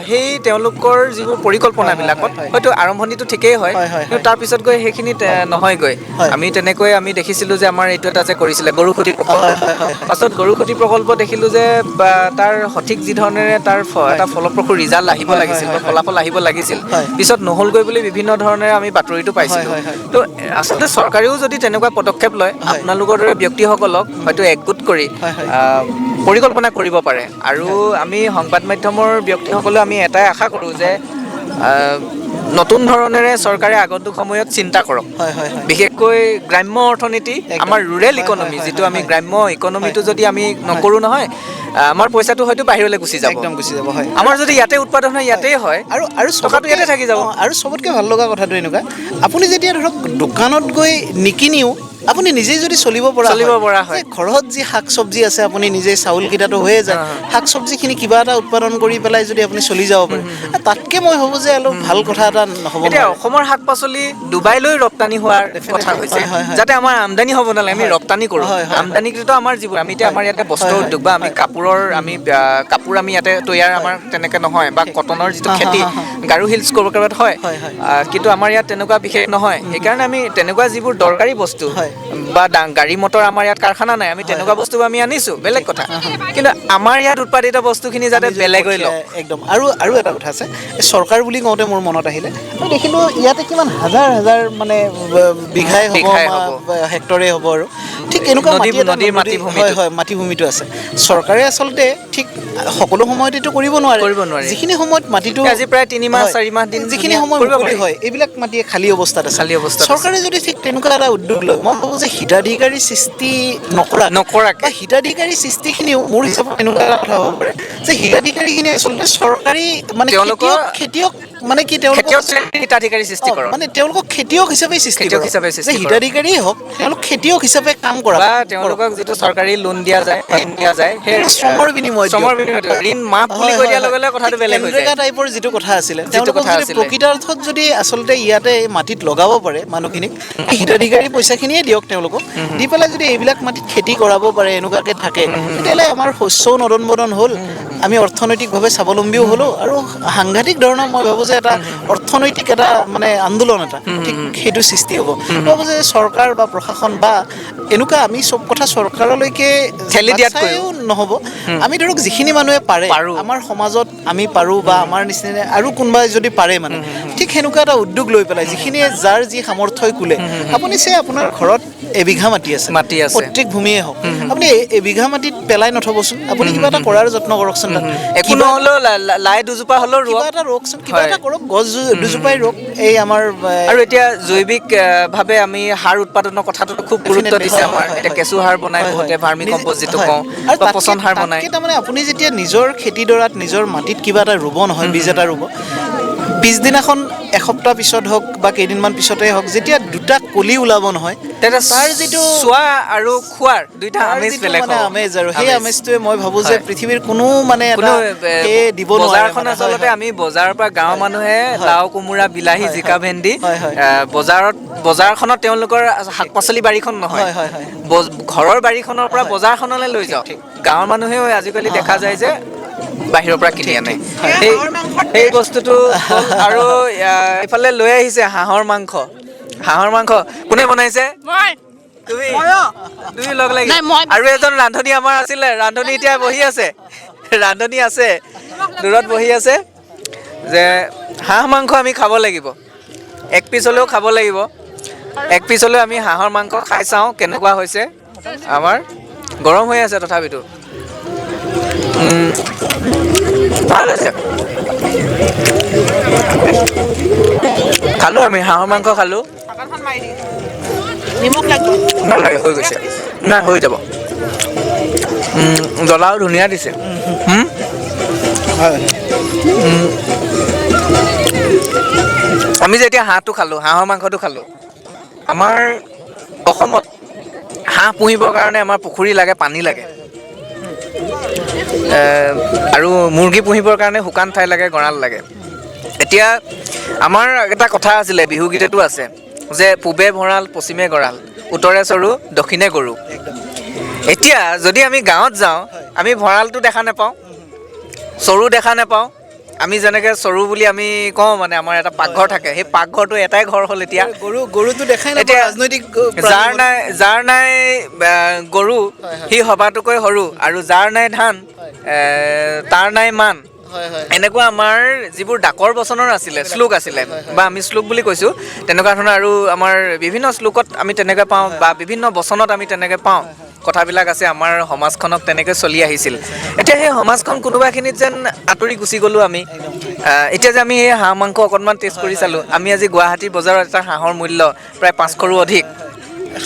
Speaker 1: সেই তেওঁলোকৰ যিবোৰ পৰিকল্পনাবিলাকত
Speaker 2: হয়, হয়, হয়।
Speaker 1: হয়তো আৰম্ভণিটো ঠিকেই হয়,
Speaker 2: হয়, হয়,
Speaker 1: কিন্তু
Speaker 2: হয়।
Speaker 1: তাৰপিছত গৈ সেইখিনিত নহয়গৈ।
Speaker 2: হয়।
Speaker 1: আমি তেনেকৈ আমি দেখিছিলোঁ যে আমাৰ এইটো এটা যে কৰিছিলে গৰুখুটি প্ৰকল্প,
Speaker 2: হয়, হয়, হয়, হয়।
Speaker 1: পাছত গৰুখুটি প্ৰকল্প দেখিলোঁ যে বা, তাৰ সঠিক যি ধৰণেৰে তাৰ এটা ফলপ্ৰসূ ৰিজাল্ট আহিব
Speaker 2: হয়, হয়,
Speaker 1: লাগিছিল বা
Speaker 2: হয়, হয়।
Speaker 1: ফলাফল আহিব লাগিছিল,
Speaker 2: হয়।
Speaker 1: পিছত নহ'লগৈ বুলি বিভিন্ন ধৰণেৰে আমি বাতৰিটো পাইছিলোঁ।
Speaker 2: হয়, হয়, হয়।
Speaker 1: তো আচলতে চৰকাৰেও যদি তেনেকুৱা পদক্ষেপ লয়,
Speaker 2: হয়।
Speaker 1: আপোনালোকৰ দৰে ব্যক্তিসকলক হয়তো একগোট কৰি
Speaker 2: হয়, হয়।
Speaker 1: পৰিকল্পনা কৰিব পাৰে। আৰু আমি সংবাদ মাধ্যমৰ ব্যক্তিসকলেও আমি এটাই আশা কৰোঁ যে নতুন ধৰণেৰে চৰকাৰে আগন্তুক সময়ত চিন্তা কৰক,
Speaker 2: হয় হয় হয়
Speaker 1: বিশেষকৈ গ্ৰাম্য অৰ্থনীতি, আমাৰ ৰুৰেল ইকনমি, যিটো আমি গ্ৰাম্য ইকনমিটো যদি আমি নকৰোঁ নহয়, আমাৰ পইচাটো হয়তো বাহিৰলৈ গুচি যাব।
Speaker 2: একদম গুচি যাব, হয়।
Speaker 1: আমাৰ যদি ইয়াতে উৎপাদন হয়, ইয়াতেই হয়,
Speaker 2: আৰু আৰু
Speaker 1: টকাটো
Speaker 2: চবতকে
Speaker 1: ইয়াতে থাকি যাব।
Speaker 2: আৰু চবতকে ভাল লগা কথাটো এনেকুৱা, আপুনি যেতিয়া ধৰক দোকানত গৈ নিকিনিও আপুনি নিজেই যদি চলিব পৰা
Speaker 1: চলিব পৰা হয়।
Speaker 2: যে ঘৰত যি শাক চব্জি আছে, আপুনি নিজেই চাউলকেইটাতো হৈয়ে যায়, শাক চব্জিখিনি কিবা এটা উৎপাদন কৰি পেলাই যদি আপুনি চলি যাব পাৰে, তাতকে মই ভাবোঁ যে অলপ ভাল কথা এটা নহ'ব
Speaker 1: এতিয়া
Speaker 2: নোৱাৰে।
Speaker 1: অসমৰ শাক পাচলি ডুবাইলৈ ৰপ্তানি হোৱাৰ কথা হৈছে,
Speaker 2: হয়, হয়, হয়।
Speaker 1: যাতে আমাৰ আমদানি হ'ব নালাগে, আমি ৰপ্তানি কৰোঁ।
Speaker 2: হয়, হয়, হয়।
Speaker 1: আমদানিকৃত আমাৰ যিবোৰ আমি এতিয়া আমাৰ ইয়াতে বস্ত্ৰ উদ্যোগ বা আমি কাপোৰৰ আমি কাপোৰ আমি ইয়াতে তৈয়াৰ আমাৰ তেনেকে নহয়, বা কটনৰ যিটো খেতি গাৰো হিলছ ক'ৰবাত হয়,
Speaker 2: হয়, হয়।
Speaker 1: কিন্তু আমাৰ ইয়াত তেনেকুৱা বিশেষ নহয়। সেইকাৰণে আমি তেনেকুৱা যিবোৰ দৰকাৰী বস্তু বা গাড়ী মটৰ আমাৰ ইয়াত কাৰখানা নাই, আমি তেনেকুৱা বস্তু আমি আনিছোঁ, বেলেগ কথা, কিন্তু আমাৰ ইয়াত উৎপাদিত বস্তুখিনি যাতে
Speaker 2: আমি যদি
Speaker 1: বেলেগৈ লওক।
Speaker 2: একদম। আৰু এটা কথা আছে, এই চৰকাৰ বুলি কওঁতে মোৰ মনত আহিলে, মই দেখিলোঁ ইয়াতে কিমান হাজাৰ হাজাৰ মানে বিঘাই হ'ব
Speaker 1: বিঘাই
Speaker 2: বা
Speaker 1: হ'ব।
Speaker 2: হেক্টৰে হ'ব আৰু ঠিক এনেকুৱা মাটি এটা
Speaker 1: নদীৰ মাটিভূমিটো।
Speaker 2: হয়, হয়, মাটিভূমিটো আছে। চৰকাৰে আচলতে ঠিক সকলো সময়তেতো কৰিব নোৱাৰে।
Speaker 1: কৰিব নোৱাৰে।
Speaker 2: যিখিনি সময়ত মাটিটো
Speaker 1: আজি প্ৰায় 3 মাহ,
Speaker 2: হয়,
Speaker 1: 4 মাহ দিন
Speaker 2: যিখিনি
Speaker 1: ধুনীয়া
Speaker 2: সময়
Speaker 1: কৰিব
Speaker 2: মুকলি
Speaker 1: পাৰি।
Speaker 2: হয়, এইবিলাক মাটিয়ে খালী অৱস্থাত আছে।
Speaker 1: খালী অৱস্থাত আছে।
Speaker 2: চৰকাৰে যদি ঠিক তেনেকুৱা এটা উদ্যোগ লয়, মই ভাবোঁ যে হিতাধিকাৰী সৃষ্টি নকৰা
Speaker 1: নকৰাকে।
Speaker 2: বা হিতাধিকাৰী সৃষ্টিখিনিও মোৰ হিচাপত এনেকুৱা এটা কথা হ'ব পাৰে যে হিতাধিকাৰীখিনি আচলতে চৰকাৰী মানে
Speaker 1: তেওঁলোকৰ
Speaker 2: খেতিয়ক মানে কি তেওঁলোকক
Speaker 1: খেতিয়ক শ্ৰেণীৰ হিতাধিকাৰী সৃষ্টি কৰক।
Speaker 2: মানে তেওঁলোকক খেতিয়ক হিচাপে সৃষ্টি
Speaker 1: খেতিয়ক
Speaker 2: কৰক।
Speaker 1: হিচাপে সৃষ্টি
Speaker 2: যে
Speaker 1: কৰক।
Speaker 2: হিতাধিকাৰীয়ে হওক, তেওঁলোক খেতিয়ক হিচাপে কাম কৰা।
Speaker 1: বা তেওঁলোকক যিটো চৰকাৰী লোন দিয়া যায়, ঋণ দিয়া যায়, সেই
Speaker 2: শ্ৰমৰ বিনিময়ত
Speaker 1: শ্ৰমৰ
Speaker 2: দিয়ক।
Speaker 1: বিনিময়ত দিয়ক। ঋণ মাফ বুলি কৈ দিয়াৰ লগে লগে কথাটো বেলেগ হৈ যায়।
Speaker 2: এনৰেগা টাইপৰ যিটো কথা আছিলে,
Speaker 1: যিটো
Speaker 2: তেওঁলোকক
Speaker 1: কথা
Speaker 2: যদি
Speaker 1: আছিলে।
Speaker 2: প্ৰকৃতাৰ্থত যদি আচলতে ইয়াতে মাটিত লগাব পাৰে মানুহখিনিক, সেই হিতাধিকাৰী পইচাখিনিয়ে দিয়ক তেওঁলোকক, দি পেলাই যদি এইবিলাক মাটিত খেতি কৰাব পাৰে, এনেকুৱাকে থাকে, তেতিয়াহ'লে আমাৰ শস্যও নদন বদন হ'ল, আমি অৰ্থনৈতিকভাৱে স্বাৱলম্বীও হ'লো, আৰু সাংঘাতিক ধৰণৰ মই ভাবোঁ যে এটা অৰ্থনৈতিক এটা মানে আন্দোলন এটা ঠিক সেইটো সৃষ্টি হ'ব। মই ভাবোঁ যে চৰকাৰ বা প্ৰশাসন বা এনেকুৱা আমি চব কথা চৰকাৰলৈকে
Speaker 1: ঠেলি দিয়াতকৈও।
Speaker 2: বাছাইও নহ'ব, আমি ধৰক যিখিনি মানুহে পাৰে,
Speaker 1: পাৰোঁ।
Speaker 2: আমাৰ সমাজত আমি পাৰোঁ বা আমাৰ নিচিনা আৰু কোনোবাই যদি পাৰে, মানে ঠিক সেনেকুৱা এটা উদ্যোগ লৈ পেলাই যিখিনিয়ে যাৰ যি সামৰ্থ্যই কোলে, আপুনি চাই আপোনাৰ ঘৰত এবিঘা মাটি আছে,
Speaker 1: মাটি আছে।
Speaker 2: প্ৰত্যেক ভূমিয়ে হওক, আপুনি এবিঘা মাটিত পেলাই নথ'বচোন, আপুনি কিবা এটা কৰাৰ যত্ন কৰকচোন তাত।
Speaker 1: একো
Speaker 2: কিবা
Speaker 1: নহ'লেও লাই দুজোপা হ'লেও
Speaker 2: কিবা
Speaker 1: ৰোৱক।
Speaker 2: এটা ৰোৱকচোন, কিবা
Speaker 1: হয়।
Speaker 2: এটা কৰক, গছ দুজোপাই ৰোৱক। এই আমাৰ,
Speaker 1: আৰু এতিয়া জৈৱিক ভাৱে আমি সাৰ উৎপাদনৰ কথাটোতো খুব গুৰুত্ব
Speaker 2: Definitely,
Speaker 1: দিছে
Speaker 2: হয়,
Speaker 1: আমাৰ।
Speaker 2: হয়,
Speaker 1: এতিয়া
Speaker 2: হয়।
Speaker 1: কেঁচু সাৰ বনাই
Speaker 2: হয়,
Speaker 1: বহুতে
Speaker 2: হয়।
Speaker 1: ভাৰ্মি কম্প'জ যিটো কওঁ,
Speaker 2: আৰু
Speaker 1: বা পচন সাৰ বনাই।
Speaker 2: তাতকে তাৰমানে আপুনি যেতিয়া নিজৰ খেতিডৰাত নিজৰ মাটিত কিবা এটা ৰুব নহয়, বীজ এটা ৰুব, পিছদিনাখন এসপ্তাহ পিছত হওক বা কেইদিনমান পিছতে হওক, যেতিয়া দুটা কলি ওলাব নহয়,
Speaker 1: তেতিয়া
Speaker 2: তাৰ যিটো
Speaker 1: চোৱা আৰু খোৱাৰ দুইটা
Speaker 2: তাৰ
Speaker 1: আমেজ
Speaker 2: যিটো
Speaker 1: বেলেগ
Speaker 2: মানে
Speaker 1: হ'ব।
Speaker 2: আমেজ আৰু সেই
Speaker 1: আমেজ।
Speaker 2: আমেজটোৱে মই ভাবোঁ যে
Speaker 1: হয়।
Speaker 2: পৃথিৱীৰ কোনো মানে এটা
Speaker 1: কোনো,
Speaker 2: সেই দিব নোৱাৰে
Speaker 1: বজাৰখন
Speaker 2: মানে। হয়,
Speaker 1: আচলতে
Speaker 2: হয়।
Speaker 1: আমি বজাৰৰ পৰা গাঁৱৰ মানুহে
Speaker 2: হয়।
Speaker 1: লাও, কোমোৰা, বিলাহী,
Speaker 2: হয়,
Speaker 1: জিকা,
Speaker 2: হয়।
Speaker 1: ভেন্দি,
Speaker 2: হয়, হয়।
Speaker 1: বজাৰখনত তেওঁলোকৰ শাক পাচলি বাৰীখন নহয়,
Speaker 2: হয়, হয়, হয়।
Speaker 1: ঘৰৰ বাৰীখনৰ পৰা
Speaker 2: হয়।
Speaker 1: বজাৰখনলৈ লৈ যাওঁ।
Speaker 2: ঠিক।
Speaker 1: গাঁৱৰ মানুহেও আজিকালি দেখা যায় যে বাহিৰৰ পৰা কিনি আনে।
Speaker 2: হয়।
Speaker 1: সেই বস্তুটো হ'ল। আৰু এইফালে লৈ আহিছে হাঁহৰ মাংস। হাঁহৰ মাংস কোনে বনাইছে?
Speaker 3: মই।
Speaker 1: তুমি? তুমি লগ লাগি।
Speaker 3: নাই, মই-
Speaker 1: আৰু এজন ৰান্ধনী আমাৰ আছিলে, ৰান্ধনী এতিয়া বহি আছে, ৰান্ধনী আছে দূৰত বহি আছে। যে হাঁহ মাংস আমি খাব লাগিব, এক পিচ হ'লেও খাব লাগিব, এক পিচ হ'লেও আমি হাঁহৰ মাংস খাই চাওঁ কেনেকুৱা হৈছে। আমাৰ গৰম হৈ আছে তথাপিতো। ভাল হৈছে। খালোঁ আমি হাঁহৰ মাংস খালোঁ।
Speaker 3: নিমখ লাগিব।
Speaker 1: নালাগে, হৈ গৈছে, নাই হৈ যাব। জ্বলাও ধুনীয়া দিছে।
Speaker 2: হয়।
Speaker 1: আমি যে এতিয়া হাঁহটো খালোঁ, হাঁহৰ মাংসটো খালোঁ, আমাৰ অসমত হাঁহ পুহিবৰ কাৰণে আমাৰ পুখুৰী লাগে, পানী লাগে, আৰু মুৰ্গী পুহিবৰ কাৰণে শুকান ঠাই লাগে, গঁৰাল লাগে। এতিয়া আমাৰ এটা কথা আছিলে, বিহু গীততো আছে যে পূবে ভঁৰাল পশ্চিমে গঁৰাল, উত্তৰে চৰু দক্ষিণে গৰু। এতিয়া যদি আমি গাঁৱত যাওঁ, আমি ভঁৰালটো দেখা নাপাওঁ, চৰু দেখা নাপাওঁ। আমি যেনেকৈ চৰু বুলি আমি কওঁ, মানে আমাৰ এটা পাকঘৰ থাকে, সেই পাকঘৰটো এটাই ঘৰ হ'ল এতিয়া।
Speaker 2: গৰুটো দেখাই নাপাওঁ,
Speaker 1: এতিয়া
Speaker 2: ৰাজনৈতিক প্ৰাণী হ'ল।
Speaker 1: যাৰ নাই, গৰু,
Speaker 2: হয়, হয়।
Speaker 1: সি সবাতোকৈ সৰু, আৰু যাৰ নাই ধান,
Speaker 2: হয়।
Speaker 1: তাৰ নাই মান।
Speaker 2: হয়, হয়।
Speaker 1: এনেকুৱা আমাৰ যিবোৰ ডাকৰ বচনৰ আছিলে, শ্লোক আছিলে,
Speaker 2: হয়, হয়।
Speaker 1: বা আমি শ্লোক বুলি কৈছোঁ, তেনেকুৱা ধৰণৰ আৰু আমাৰ বিভিন্ন শ্লোকত আমি তেনেকৈ পাওঁ, বা বিভিন্ন বচনত আমি তেনেকৈ পাওঁ। কথাবিলাক আছে, আমাৰ সমাজখনক তেনেকৈ চলি আহিছিল। এতিয়া সেই সমাজখন কোনোবাখিনিত যেন আঁতৰি গুচি গ'লোঁ আমি। এতিয়া যে আমি এই হাঁহ মাংস অকণমান টেষ্ট কৰি চালোঁ, আমি আজি গুৱাহাটীৰ বজাৰত এটা হাঁহৰ মূল্য প্ৰায় 500ৰো অধিক,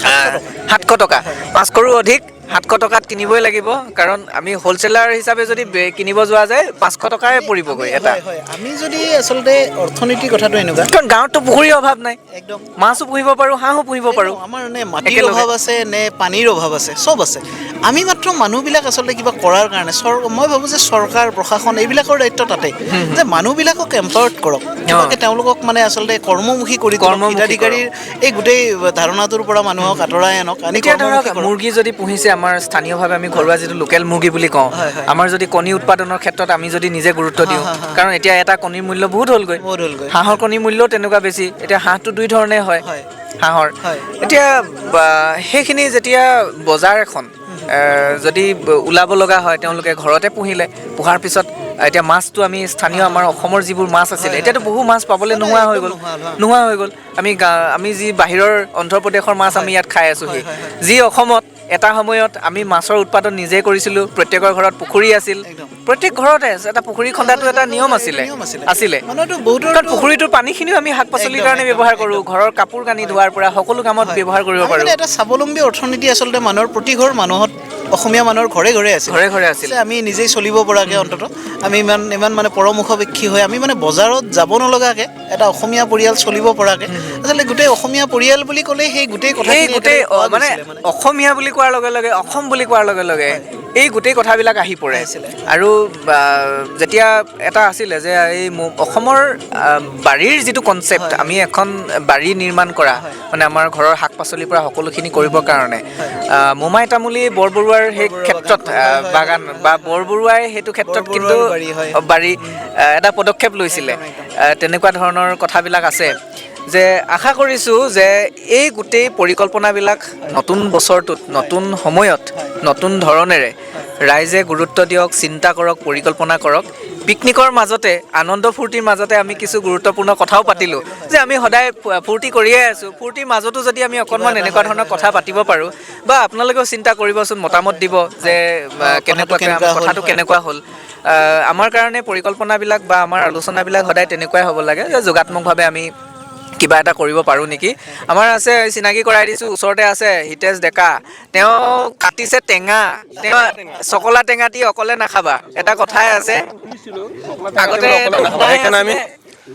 Speaker 1: 700 টকা, 500ৰো অধিক। 700 টকাত কিনিবই লাগিব, কাৰণ আমি হ'লচেলাৰ হিচাপে যদি কিনিব যোৱা যায় 500 টকাৰে পৰিবগৈ এটা।
Speaker 2: হয়, হয়। আমি যদি আচলতে অৰ্থনীতিৰ কথাটো এনেকুৱা,
Speaker 1: কাৰণ গাঁৱততো পুখুৰীৰ অভাৱ নাই,
Speaker 2: একদম
Speaker 1: মাছো পুহিব পাৰোঁ, হাঁহো পুহিব পাৰোঁ।
Speaker 2: আমাৰ নে মাটিৰ
Speaker 1: একেলগে।
Speaker 2: অভাৱ আছে নে পানীৰ অভাৱ আছে, চব আছে। আমি মাত্ৰ মানুহবিলাক আচলতে কিবা কৰাৰ কাৰণে মই ভাবোঁ যে চৰকাৰ, প্ৰশাসন এইবিলাকৰ দায়িত্ব তাতে, যে মানুহবিলাকক এম্পাৱাৰ্ড কৰক, কিবাকে তেওঁলোকক মানে আচলতে কৰ্মমুখী কৰি তোলক,
Speaker 1: কৰ্মমুখী কৰক।
Speaker 2: হিতাধিকাৰীৰ এই গোটেই ধাৰণাটোৰ পৰা মানুহক আঁতৰাই আনক, আনি
Speaker 1: এতিয়া ধৰক
Speaker 2: কৰ্মমুখী কৰক।
Speaker 1: মুৰ্গী যদি পুহিছে, আমাৰ স্থানীয়ভাৱে আমি ঘৰুৱা যিটো লোকেল মুৰ্গী বুলি কওঁ,
Speaker 2: হয়, হয়।
Speaker 1: আমাৰ যদি কণী উৎপাদনৰ ক্ষেত্ৰত আমি যদি নিজে গুৰুত্ব দিওঁ,
Speaker 2: হা, হা, হা।
Speaker 1: কাৰণ এতিয়া এটা কণীৰ মূল্য বহুত হ'লগৈ,
Speaker 2: বহুত হ'লগৈ।
Speaker 1: হাঁহৰ কণীৰ মূল্যও তেনেকুৱা বেছি। এতিয়া হাঁহটো দুই ধৰণে হয়,
Speaker 2: হয়।
Speaker 1: হাঁহৰ
Speaker 2: হয়।
Speaker 1: এতিয়া বা, সেইখিনি যেতিয়া বজাৰ এখন যদি ওলাব লগা হয়, তেওঁলোকে ঘৰতে পুহিলে, পোহাৰ পিছত এতিয়া মাছটো আমি স্থানীয় আমাৰ অসমৰ যিবোৰ মাছ আছিলে, এতিয়াতো বহু মাছ পাবলৈ নোহোৱা হৈ গ'ল,
Speaker 2: নোহোৱা হ'ল, হয়।
Speaker 1: নোহোৱা হৈ গ'ল। আমি যি বাহিৰৰ অন্ধ্ৰপ্ৰদেশৰ মাছ আমি ইয়াত খাই আছোহি,
Speaker 2: হয়, হয়, হয়।
Speaker 1: যি অসমত এটা সময়ত আমি মাছৰ উৎপাদন নিজে কৰিছিলোঁ, প্ৰত্যেকৰ ঘৰত পুখুৰী আছিল,
Speaker 2: একদম।
Speaker 1: প্ৰত্যেক ঘৰতে এটা পুখুৰী খন্দাটো এটা নিয়ম আছিলে,
Speaker 2: নিয়ম আছিলে।
Speaker 1: আছিলে।
Speaker 2: মানুহেতো বহুতৰ
Speaker 1: কাৰণ পুখুৰীটোৰ পানীখিনিও আমি শাক পাচলিৰ
Speaker 2: একদম,
Speaker 1: কাৰণে
Speaker 2: একদম,
Speaker 1: ব্যৱহাৰ কৰোঁ,
Speaker 2: একদম।
Speaker 1: ঘৰৰ কাপোৰ কানি ধোৱাৰ পৰা সকলো কামত
Speaker 2: হয়।
Speaker 1: ব্যৱহাৰ কৰিব
Speaker 2: আমি
Speaker 1: পাৰোঁ।
Speaker 2: মানে এটা স্বাৱলম্বী অৰ্থনীতি আচলতে মানুহৰ প্ৰতি ঘৰ মানুহত, অসমীয়া মানুহৰ ঘৰে ঘৰে আছিল,
Speaker 1: ঘৰে ঘৰে আছিল।
Speaker 2: যে আমি নিজেই চলিব পৰাকৈ অন্ততঃ আমি ইমান মানে পৰমুখাপেক্ষী হৈ আমি মানে বজাৰত যাব নলগাকৈ এটা অসমীয়া পৰিয়াল চলিব পৰাকৈ, আচলতে গোটেই অসমীয়া পৰিয়াল বুলি ক'লেই সেই গোটেই
Speaker 1: এই
Speaker 2: কথাখিনি
Speaker 1: গোটেই
Speaker 2: একেলগে পোৱা
Speaker 1: মানে
Speaker 2: গৈছিলে মানে।
Speaker 1: অসমীয়া বুলি কোৱাৰ লগে লগে, অসম বুলি কোৱাৰ লগে লগে এই গোটেই কথাবিলাক আহি পৰে।
Speaker 2: আহিছিলে।
Speaker 1: আৰু যেতিয়া এটা আছিলে যে এই অসমৰ বাৰীৰ যিটো কনচেপ্ট,
Speaker 2: হয়।
Speaker 1: আমি এখন বাৰী নিৰ্মাণ কৰা,
Speaker 2: হয়।
Speaker 1: মানে আমাৰ ঘৰৰ শাক পাচলিৰ পৰা সকলোখিনি কৰিবৰ কাৰণে,
Speaker 2: হয়।
Speaker 1: মোমাই তামুলী বৰবৰুৱাৰ সেই
Speaker 2: বৰবৰুৱা
Speaker 1: ক্ষেত্ৰত,
Speaker 2: বাগান। হয়, হয়,
Speaker 1: বাগান
Speaker 2: হয়, হয়,
Speaker 1: বা
Speaker 2: হয়।
Speaker 1: বৰবৰুৱাই সেইটো ক্ষেত্ৰত
Speaker 2: বৰবৰুৱাৰ
Speaker 1: কিন্তু
Speaker 2: বাৰী, হয়।
Speaker 1: বাৰী, এটা পদক্ষেপ লৈছিলে।
Speaker 2: একদম, একদম।
Speaker 1: তেনেকুৱা ধৰণৰ কথাবিলাক আছে যে আশা কৰিছোঁ যে এই গোটেই পৰিকল্পনাবিলাক নতুন বছৰটোত, নতুন সময়ত, নতুন ধৰণেৰে ৰাইজে গুৰুত্ব দিয়ক, চিন্তা কৰক, পৰিকল্পনা কৰক। পিকনিকৰ মাজতে, আনন্দ ফূৰ্তিৰ মাজতে আমি কিছু গুৰুত্বপূৰ্ণ কথাও পাতিলোঁ যে আমি সদায় ফূৰ্তি কৰিয়ে আছোঁ, ফূৰ্তিৰ মাজতো যদি আমি অকণমান
Speaker 2: কিবা এটা
Speaker 1: এনেকুৱা
Speaker 2: হয়,
Speaker 1: ধৰণৰ
Speaker 2: হয়,
Speaker 1: কথা
Speaker 2: হয়,
Speaker 1: পাতিব পাৰোঁ, বা আপোনালোকেও চিন্তা কৰিবচোন, মতামত দিব যে,
Speaker 2: কথাটো
Speaker 1: কেনেকুৱাকৈ
Speaker 2: কেনেকুৱা হ'ল,
Speaker 1: কথাটো
Speaker 2: হয়।
Speaker 1: কেনেকুৱা হ'ল। আমাৰ কাৰণে পৰিকল্পনাবিলাক বা আমাৰ আলোচনাবিলাক সদায় তেনেকুৱাই হ'ব লাগে যে যোগাত্মকভাৱে আমি কিবা এটা কৰিব পাৰোঁ নেকি। আমাৰ আছে, চিনাকি কৰাই দিছোঁ, ওচৰতে আছে হিতেশ ডেকা, তেওঁ কাটিছে টেঙা, তেওঁ চকলা টেঙা দি অকলে নাখাবা, এটা কথাই আছে আগতে।
Speaker 3: সেইকাৰণে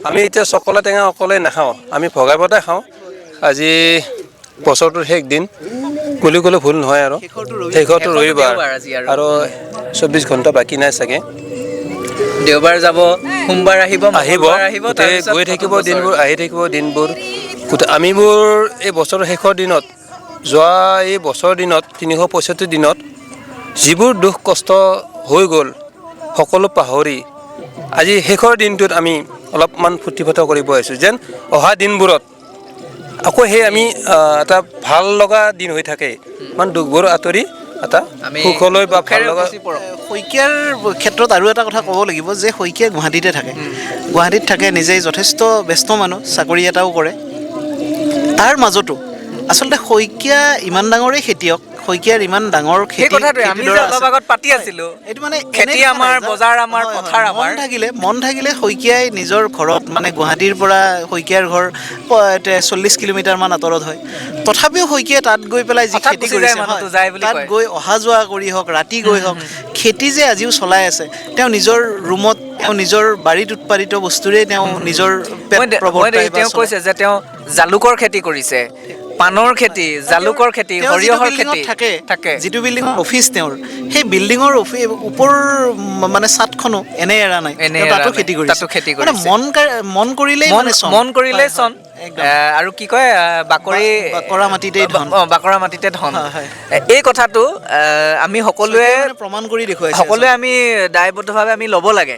Speaker 3: আমি এতিয়া চকলা টেঙা অকলে নাখাওঁ, আমি ভগাই পতাই খাওঁ। আজি বছৰটোৰ শেষ দিন বুলি ক'লে ভুল নহয় আৰু,
Speaker 2: শেষৰটো ৰবিবাৰ।
Speaker 3: শেষৰটো
Speaker 1: শেষৰটো
Speaker 3: ৰবিবাৰ
Speaker 1: দেওবাৰ আজি আৰু।
Speaker 3: আৰু 24 ঘণ্টা বাকী নাই চাগে।
Speaker 1: দেওবাৰ যাব, সোমবাৰ আহিব,
Speaker 3: আহিব,
Speaker 1: মঙ্গলবাৰ আহিব,
Speaker 3: গোটেই
Speaker 1: তাৰপিছত
Speaker 3: গৈ থাকিব
Speaker 1: নতুন বছৰ।
Speaker 3: দিনবোৰ, আহি থাকিব দিনবোৰ। গোটেই আমিবোৰ এই বছৰৰ শেষৰ দিনত, যোৱা এই বছৰৰ দিনত 365 দিনত যিবোৰ দুখ কষ্ট হৈ গ'ল সকলো পাহৰি আজি শেষৰ দিনটোত আমি অলপমান ফূৰ্তি ফাৰ্তা কৰিব আহিছোঁ, যেন অহা দিনবোৰত আকৌ সেই আমি এটা ভাল লগা দিন হৈ থাকে, মানে দুখবোৰ আঁতৰি এটা
Speaker 1: আমি
Speaker 3: সুখলৈ বা ভাল
Speaker 1: সুখেৰে
Speaker 3: লগা
Speaker 1: উপচি পৰক।
Speaker 2: শইকীয়াৰ ক্ষেত্ৰত আৰু এটা কথা ক'ব লাগিব যে শইকীয়া গুৱাহাটীতে থাকে, গুৱাহাটীত থাকে, নিজেই যথেষ্ট ব্যস্ত মানুহ, চাকৰি এটাও কৰে। তাৰ মাজতো আচলতে শইকীয়া ইমান ডাঙৰেই খেতিয়ক, শইকীয়াৰ ইমান ডাঙৰ
Speaker 1: সেই কথাটোৱে আমি যে
Speaker 2: খেতিডৰা
Speaker 1: অলপ
Speaker 2: আছে।
Speaker 1: আগত পাতি আছিলোঁ,
Speaker 2: এইটো মানে
Speaker 1: খেতি
Speaker 2: এনে
Speaker 1: আমাৰ,
Speaker 2: নাই,
Speaker 1: বজাৰ আমাৰ,
Speaker 2: হয়, হয়,
Speaker 1: পথাৰ আমাৰ।
Speaker 2: মন থাকিলে শইকীয়াই নিজৰ ঘৰত, মানে গুৱাহাটীৰ পৰা শইকীয়াৰ ঘৰ 40 কিলোমিটাৰমান আঁতৰত হয়, তথাপিও শইকীয়াই তাত গৈ পেলাই যি
Speaker 1: হঠাৎ
Speaker 2: খেতি
Speaker 1: গুচি যায়
Speaker 2: কৰিছে,
Speaker 1: মানুহটো
Speaker 2: হয়,
Speaker 1: যায় বুলি
Speaker 2: তাত
Speaker 1: কয়।
Speaker 2: গৈ অহা যোৱা কৰি হওক, ৰাতি গৈ হওক, খেতি যে আজিও চলাই আছে, তেওঁ নিজৰ ৰুমত, তেওঁ নিজৰ বাৰীত উৎপাদিত বস্তুৰেই তেওঁ নিজৰ পেট
Speaker 1: মই
Speaker 2: প্ৰৱৰ্তাই বা
Speaker 1: তেওঁ
Speaker 2: চলায়।
Speaker 1: কৈছে যে তেওঁ জালুকৰ খেতি কৰিছে, পাণৰ খেতি, জালুকৰ খেতি,
Speaker 2: তেওঁ যিটো
Speaker 1: সৰিয়হৰ
Speaker 2: বিল্ডিঙত
Speaker 1: খেতি
Speaker 2: থাকে,
Speaker 1: থাকে,
Speaker 2: যিটো বিল্ডিঙৰ অফিচ তেওঁৰ, সেই বিল্ডিঙৰ ওপৰ মানে চাটখনো এনে এৰা নাই,
Speaker 1: এনে
Speaker 2: তেওঁ
Speaker 1: এৰা
Speaker 2: তাতো
Speaker 1: নাই,
Speaker 2: খেতি কৰিছে।
Speaker 1: তাতো খেতি
Speaker 2: মানে
Speaker 1: কৰিছে।
Speaker 2: মন কৰিলেই মানে চন।
Speaker 1: মন কৰিলেই
Speaker 2: হয়,
Speaker 1: চন।
Speaker 2: হয়, একদম।
Speaker 1: আৰু কি কয়, বাকৰি
Speaker 2: বাকৰা মাটিতেই ধন।
Speaker 1: বাকৰা মাটিতে ধন।
Speaker 2: হয়, হয়।
Speaker 1: এই কথাটো, আমি সকলোৱে
Speaker 2: মানে প্ৰমাণ কৰি দেখুৱাইছে,
Speaker 1: সকলোৱে আমি দায়বদ্ধভাৱে আমি ল'ব লাগে।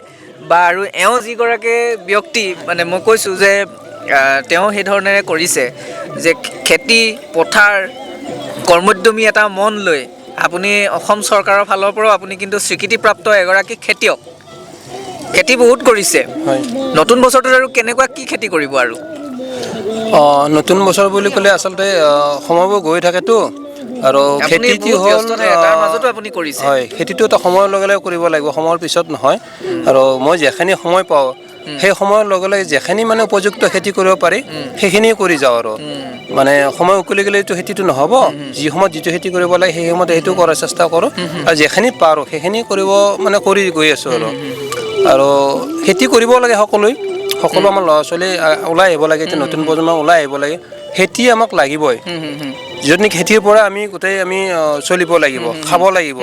Speaker 1: বা আৰু এওঁ যিগৰাকী ব্যক্তি, মানে মই কৈছোঁ যে, তেওঁ সেই ধৰণেৰে কৰিছে যে খেতি পথাৰ কৰ্মোদ্যমী এটা মন লৈ আপুনি অসম চৰকাৰৰ ফালৰ পৰাও আপুনি কিন্তু স্বীকৃতিপ্ৰাপ্ত এগৰাকী খেতিয়ক, খেতি বহুত কৰিছে।
Speaker 3: হয়।
Speaker 1: নতুন বছৰটোত আৰু কেনেকুৱা কি খেতি কৰিব আৰু?
Speaker 3: নতুন বছৰ বুলি ক'লে আচলতে, সময়বোৰ গৈ থাকেতো আৰু
Speaker 1: আপুনি
Speaker 3: খেতিটো
Speaker 1: বহুত
Speaker 3: হ'ল,
Speaker 1: ব্যস্ত থাকে, তাৰ মাজতো আপুনি কৰিছে।
Speaker 3: হয়, খেতিটো এটা সময়ৰ লগে লগে কৰিব লাগিব, সময়ৰ পিছত নহয়। আৰু মই যিখিনি সময় পাওঁ সেই সময়ৰ লগে লগে যিখিনি মানে উপযুক্ত খেতি কৰিব পাৰি সেইখিনিয়ে কৰি যাওঁ আৰু। মানে সময় উকলি গ'লে এইটো খেতিটো নহ'ব, যি সময়ত যিটো খেতি কৰিব লাগে সেই সময়ত সেইটো কৰাৰ চেষ্টা কৰোঁ আৰু যিখিনি পাৰোঁ সেইখিনি কৰিব মানে কৰি গৈ আছোঁ আৰু। আৰু খেতি কৰিব লাগে সকলোৱে, সকলো আমাৰ ল'ৰা ছোৱালী ওলাই আহিব লাগে, এতিয়া নতুন প্ৰজন্ম ওলাই আহিব লাগে। খেতি আমাক লাগিবই, য'ত নেকি খেতিৰ পৰা আমি গোটেই আমি চলিব লাগিব, খাব লাগিব।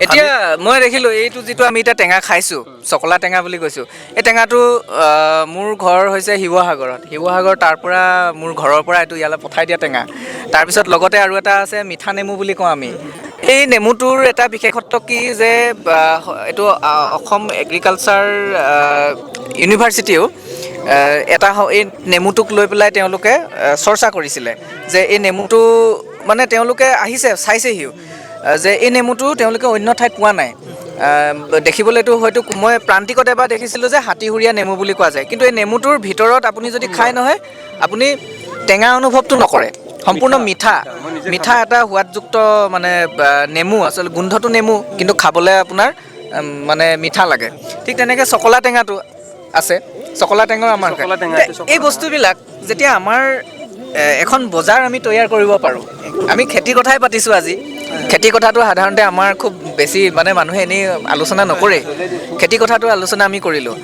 Speaker 1: এতিয়া মই দেখিলোঁ এইটো যিটো আমি এতিয়া টেঙা খাইছোঁ, চকলা টেঙা বুলি কৈছোঁ, এই টেঙাটো মোৰ ঘৰ হৈছে শিৱসাগৰত, শিৱসাগৰ তাৰ পৰা মোৰ ঘৰৰ পৰা এইটো ইয়ালৈ পঠাই দিয়া টেঙা। তাৰপিছত লগতে আৰু এটা আছে মিঠা নেমু বুলি কওঁ আমি। এই নেমুটোৰ এটা বিশেষত্ব কি যে এইটো অসম এগ্ৰিকালচাৰ ইউনিভাৰ্চিটিও এটা এই নেমুটোক লৈ পেলাই তেওঁলোকে চৰ্চা কৰিছিলে যে এই নেমুটো মানে তেওঁলোকে আহিছে চাইছেহিও যে এই নেমুটো তেওঁলোকে অন্য ঠাইত পোৱা নাই। দেখিবলৈতো হয়তো মই প্ৰান্তিকত এবাৰ দেখিছিলোঁ যে হাতীহুৰীয়া নেমু বুলি কোৱা যায়, কিন্তু এই নেমুটোৰ ভিতৰত আপুনি যদি খায় নহয় আপুনি টেঙা অনুভৱটো নকৰে, সম্পূৰ্ণ মিঠা মিঠা এটা সোৱাদযুক্ত মানে নেমু। আচলতে গোন্ধটো নেমু কিন্তু খাবলৈ আপোনাৰ মানে মিঠা লাগে। ঠিক তেনেকৈ চকলা টেঙাটো আছে, চকলা টেঙাও আমাৰ এই বস্তুবিলাক যেতিয়া আমাৰ এখন বজাৰ আমি তৈয়াৰ কৰিব পাৰোঁ। আমি খেতিৰ কথাই পাতিছোঁ আজি, খেতিৰ কথাটো সাধাৰণতে আমাৰ খুব বেছি মানে মানুহে এনেই আলোচনা নকৰে, খেতিৰ কথাটো আলোচনা আমি কৰিলোঁ।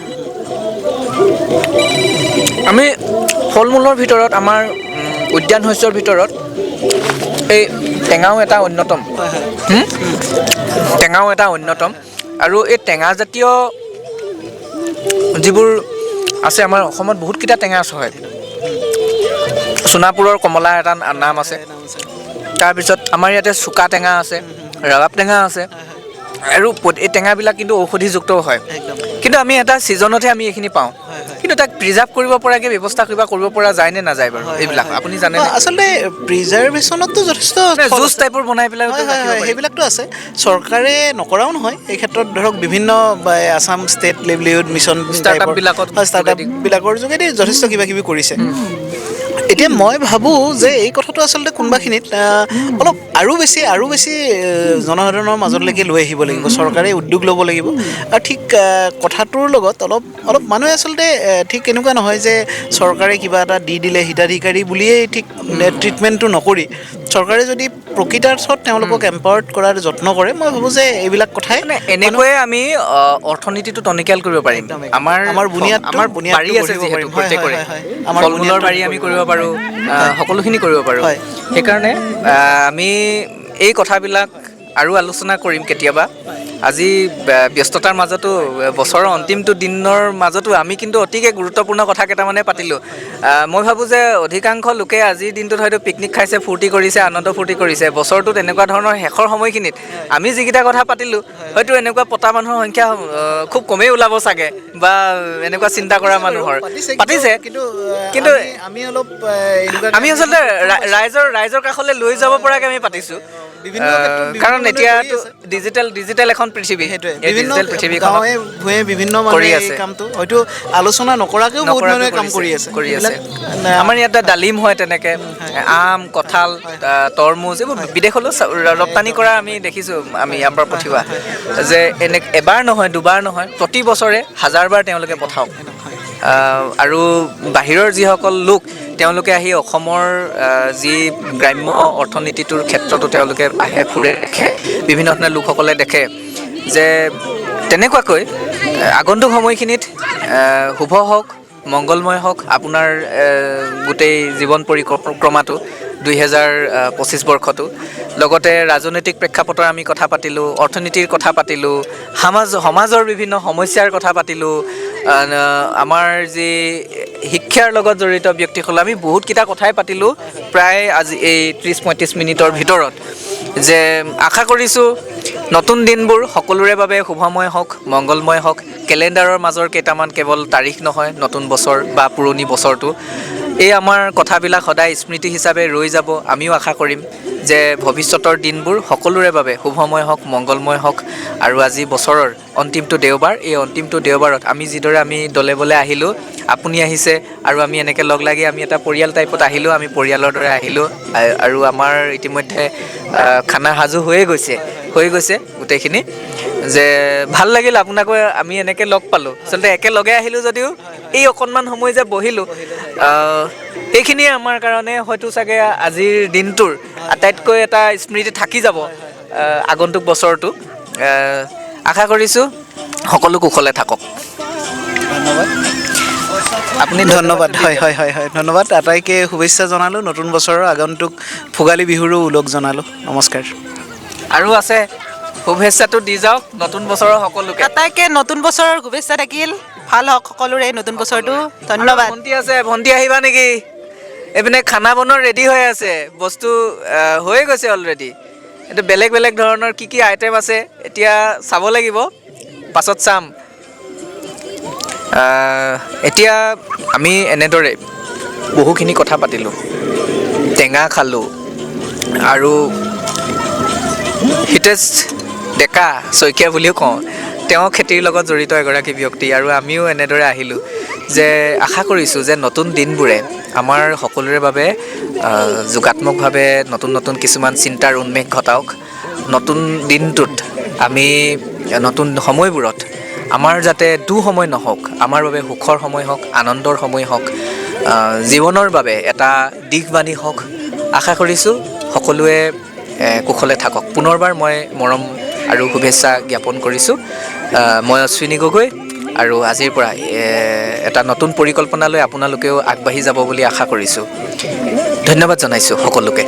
Speaker 1: আমি ফল মূলৰ ভিতৰত আমাৰ উদ্যান শস্যৰ ভিতৰত এই টেঙাও এটা অন্যতম, টেঙাও এটা অন্যতম। আৰু এই টেঙাজাতীয় যিবোৰ আছে আমাৰ অসমত বহুতকেইটা টেঙা হয়। সোণাপুৰৰ কমলা এটা নাম আছে, তাৰপিছত আমাৰ ইয়াতে চুকা টেঙা আছে, ৰাবাব টেঙা আছে, আৰু এই টেঙাবিলাক কিন্তু ঔষধিযুক্তও হয়। কিন্তু আমি এটা ছিজনতহে আমি এইখিনি পাওঁ, কিন্তু তাক প্ৰিজাৰ্ভ কৰিব পৰাকৈ ব্যৱস্থা কিবা কৰিব পৰা যায় নে নাযায় বাৰু এইবিলাক আপুনি জানে?
Speaker 2: আচলতে প্ৰিজাৰ্ভেশ্যনততো যথেষ্ট
Speaker 1: জুচ টাইপৰ বনাই পেলাই
Speaker 2: সেইবিলাকতো আছে, চৰকাৰে নকৰাও নহয় এই ক্ষেত্ৰত। ধৰক বিভিন্ন আছাম ষ্টেট লিভলিহুড মিছন ষ্টাৰ্টআপবিলাকৰ যোগেদি যথেষ্ট কিবা কিবি কৰিছে। এতিয়া মই ভাবোঁ যে এই কথাটো আচলতে কোনোবাখিনিত অলপ আৰু বেছি জনসাধাৰণৰ মাজলৈকে লৈ আহিব লাগিব, চৰকাৰে উদ্যোগ ল'ব লাগিব। আৰু ঠিক কথাটোৰ লগত অলপ অলপ মানুহে আচলতে ঠিক এনেকুৱা নহয় যে চৰকাৰে কিবা এটা দি দিলে হিতাধিকাৰী বুলিয়েই ঠিক ট্ৰিটমেণ্টটো নকৰি চৰকাৰে যদি প্ৰকৃতাৰ্থত তেওঁলোকক এম্পাৱাৰ্ড কৰাৰ যত্ন কৰে, মই ভাবোঁ যে এইবিলাক কথাই
Speaker 1: মানে এনেকৈয়ে আমি অৰ্থনীতিটো টনকিয়াল কৰিব পাৰিম। আমাৰ আমাৰ বাৰী আছে যিহেতু প্ৰত্যেকৰে ফল মূলৰ বাৰী আমি কৰিব পাৰোঁ, সকলোখিনি কৰিব পাৰোঁ। সেইকাৰণে আমি এই কথাবিলাক আৰু আলোচনা কৰিম কেতিয়াবা। আজি ব্যস্ততাৰ মাজতো বছৰৰ অন্তিমটো দিনৰ মাজতো আমি কিন্তু অতিকে গুৰুত্বপূৰ্ণ কথা কেইটামানে পাতিলোঁ। মই ভাবোঁ যে অধিকাংশ লোকে আজিৰ দিনটোত হয়তো পিকনিক খাইছে, ফূৰ্তি কৰিছে, আনন্দ ফূৰ্তি কৰিছে। বছৰটোত এনেকুৱা ধৰণৰ শেষৰ সময়খিনিত আমি যিকেইটা কথা পাতিলোঁ হয়তো এনেকুৱা পতা মানুহৰ সংখ্যা খুব কমেই ওলাব চাগে, বা এনেকুৱা চিন্তা কৰা মানুহৰ পাতিছে, কিন্তু আমি আচলতে ৰাইজৰ কাষলৈ লৈ যাব পৰাকৈ আমি পাতিছোঁ। কাৰণ এতিয়া ডিজিটেল এখন পৃথিৱী, ডিজিটেল পৃথিৱীখনত
Speaker 2: বিভিন্ন মানুহে কামটো হয়তো আলোচনা নকৰাকৈও বহুত মানুহে কাম কৰি আছে।
Speaker 1: আমাৰ ইয়াতে ডালিম হয়, তেনেকৈ আম, কঁঠাল, তৰমুজ এইবোৰ বিদেশলৈও ৰপ্তানি কৰা আমি দেখিছোঁ। আমি ইয়াৰ পৰা পঠিওৱা যে এনে এবাৰ নহয় দুবাৰ নহয় প্ৰতি বছৰে হাজাৰবাৰ তেওঁলোকে পঠাওক। আৰু বাহিৰৰ যিসকল লোক তেওঁলোকে আহি অসমৰ যি গ্ৰাম্য অৰ্থনীতিটোৰ ক্ষেত্ৰতো তেওঁলোকে আহে, ফুৰে, দেখে, বিভিন্ন ধৰণৰ লোকসকলে দেখে যে তেনেকুৱাকৈ আগন্তুক সময়খিনিত শুভ হওক, মংগলময় হওক আপোনাৰ গোটেই জীৱন পৰিক্ৰমাটো 2025 বৰ্ষটো। লগতে ৰাজনৈতিক প্ৰেক্ষাপটৰ আমি কথা পাতিলোঁ, অৰ্থনীতিৰ কথা পাতিলোঁ, সমাজৰ বিভিন্ন সমস্যাৰ কথা পাতিলোঁ, আমাৰ যি শিক্ষাৰ লগত জড়িত ব্যক্তিসকল, আমি বহুতকেইটা কথাই পাতিলোঁ প্ৰায় আজি এই 30-35 মিনিটৰ ভিতৰত। যে আশা কৰিছোঁ নতুন দিনবোৰ সকলোৰে বাবে শুভময় হওক, মংগলময় হওক। কেলেণ্ডাৰৰ মাজৰ কেইটামান কেৱল তাৰিখ নহয়, নতুন বছৰ বা পুৰণি বছৰটো এই আমাৰ কথাবিলাক সদায় স্মৃতি হিচাপে ৰৈ যাব। আমিও আশা কৰিম যে ভৱিষ্যতৰ দিনবোৰ সকলোৰে বাবে শুভময় হওক, মংগলময় হওক। আৰু আজি বছৰৰ অন্তিমটো দেওবাৰ, এই অন্তিমটো দেওবাৰত আমি যিদৰে আমি দলে বলে আহিলোঁ, আপুনি আহিছে আৰু আমি এনেকৈ লগ লাগি আমি এটা পৰিয়াল টাইপত আহিলোঁ, আমি পৰিয়ালৰ দৰে আহিলোঁ। আৰু আমাৰ ইতিমধ্যে খানা সাজু হৈয়ে গৈছে গোটেইখিনি। যে ভাল লাগিল আপোনাকো আমি এনেকৈ লগ পালোঁ। আচলতে একেলগে আহিলোঁ যদিও এই অকণমান সময় যে বহিলোঁ, এইখিনিয়ে আমাৰ কাৰণে হয়তো চাগে আজিৰ দিনটোৰ আটাইতকৈ এটা স্মৃতি থাকি যাব আগন্তুক বছৰটো। আশা কৰিছোঁ সকলো কুশলে থাকক।
Speaker 2: ধন্যবাদ।
Speaker 1: আপুনি
Speaker 2: ধন্যবাদ। হয় হয় হয় হয়, ধন্যবাদ। আটাইকে শুভেচ্ছা জনালোঁ নতুন বছৰৰ, আগন্তুক ভোগালী বিহুৰো ওলগ জনালোঁ। নমস্কাৰ।
Speaker 1: আৰু আছে, শুভেচ্ছাটো দি যাওক নতুন বছৰৰ সকলোকে।
Speaker 4: আটাইকে নতুন বছৰৰ শুভেচ্ছা থাকিল। ভাল হওক সকলোৰে নতুন বছৰটো। ধন্যবাদ।
Speaker 1: আৰু ভণ্টি আছে, ভণ্টি আহিবা নেকি? এইপিনে খানা বনোৱা ৰেডি হৈ আছে, বস্তু হৈয়ে গৈছে অলৰেডি। এইটো বেলেগ বেলেগ ধৰণৰ কি কি আইটেম আছে এতিয়া চাব লাগিব, পাছত চাম। এতিয়া আমি এনেদৰে বহুখিনি কথা পাতিলোঁ, টেঙা খালোঁ আৰু হিতেশ ডেকা শইকীয়া বুলিও কওঁ, তেওঁ খেতিৰ লগত জড়িত এগৰাকী ব্যক্তি আৰু আমিও এনেদৰে আহিলোঁ যে আশা কৰিছোঁ যে নতুন দিনবোৰে আমাৰ সকলোৰে বাবে যোগাত্মকভাৱে নতুন নতুন কিছুমান চিন্তাৰ উন্মেষ ঘটাওক। নতুন দিনটোত আমি নতুন সময়বোৰত আমাৰ যাতে দুঃসময় নহওক, আমাৰ বাবে সুখৰ সময় হওক, আনন্দৰ সময় হওক, জীৱনৰ বাবে এটা দিশবাণী হওক। আশা কৰিছোঁ সকলোৱে কুশলে থাকক। পুনৰবাৰ মই মৰম আৰু শুভেচ্ছা জ্ঞাপন কৰিছোঁ। মই অশ্বিনী গগৈ আৰু আজিৰ পৰা এটা নতুন পৰিকল্পনা লৈ আপোনালোকেও আগবাঢ়ি যাব বুলি আশা কৰিছোঁ। ধন্যবাদ জনাইছোঁ সকলোকে।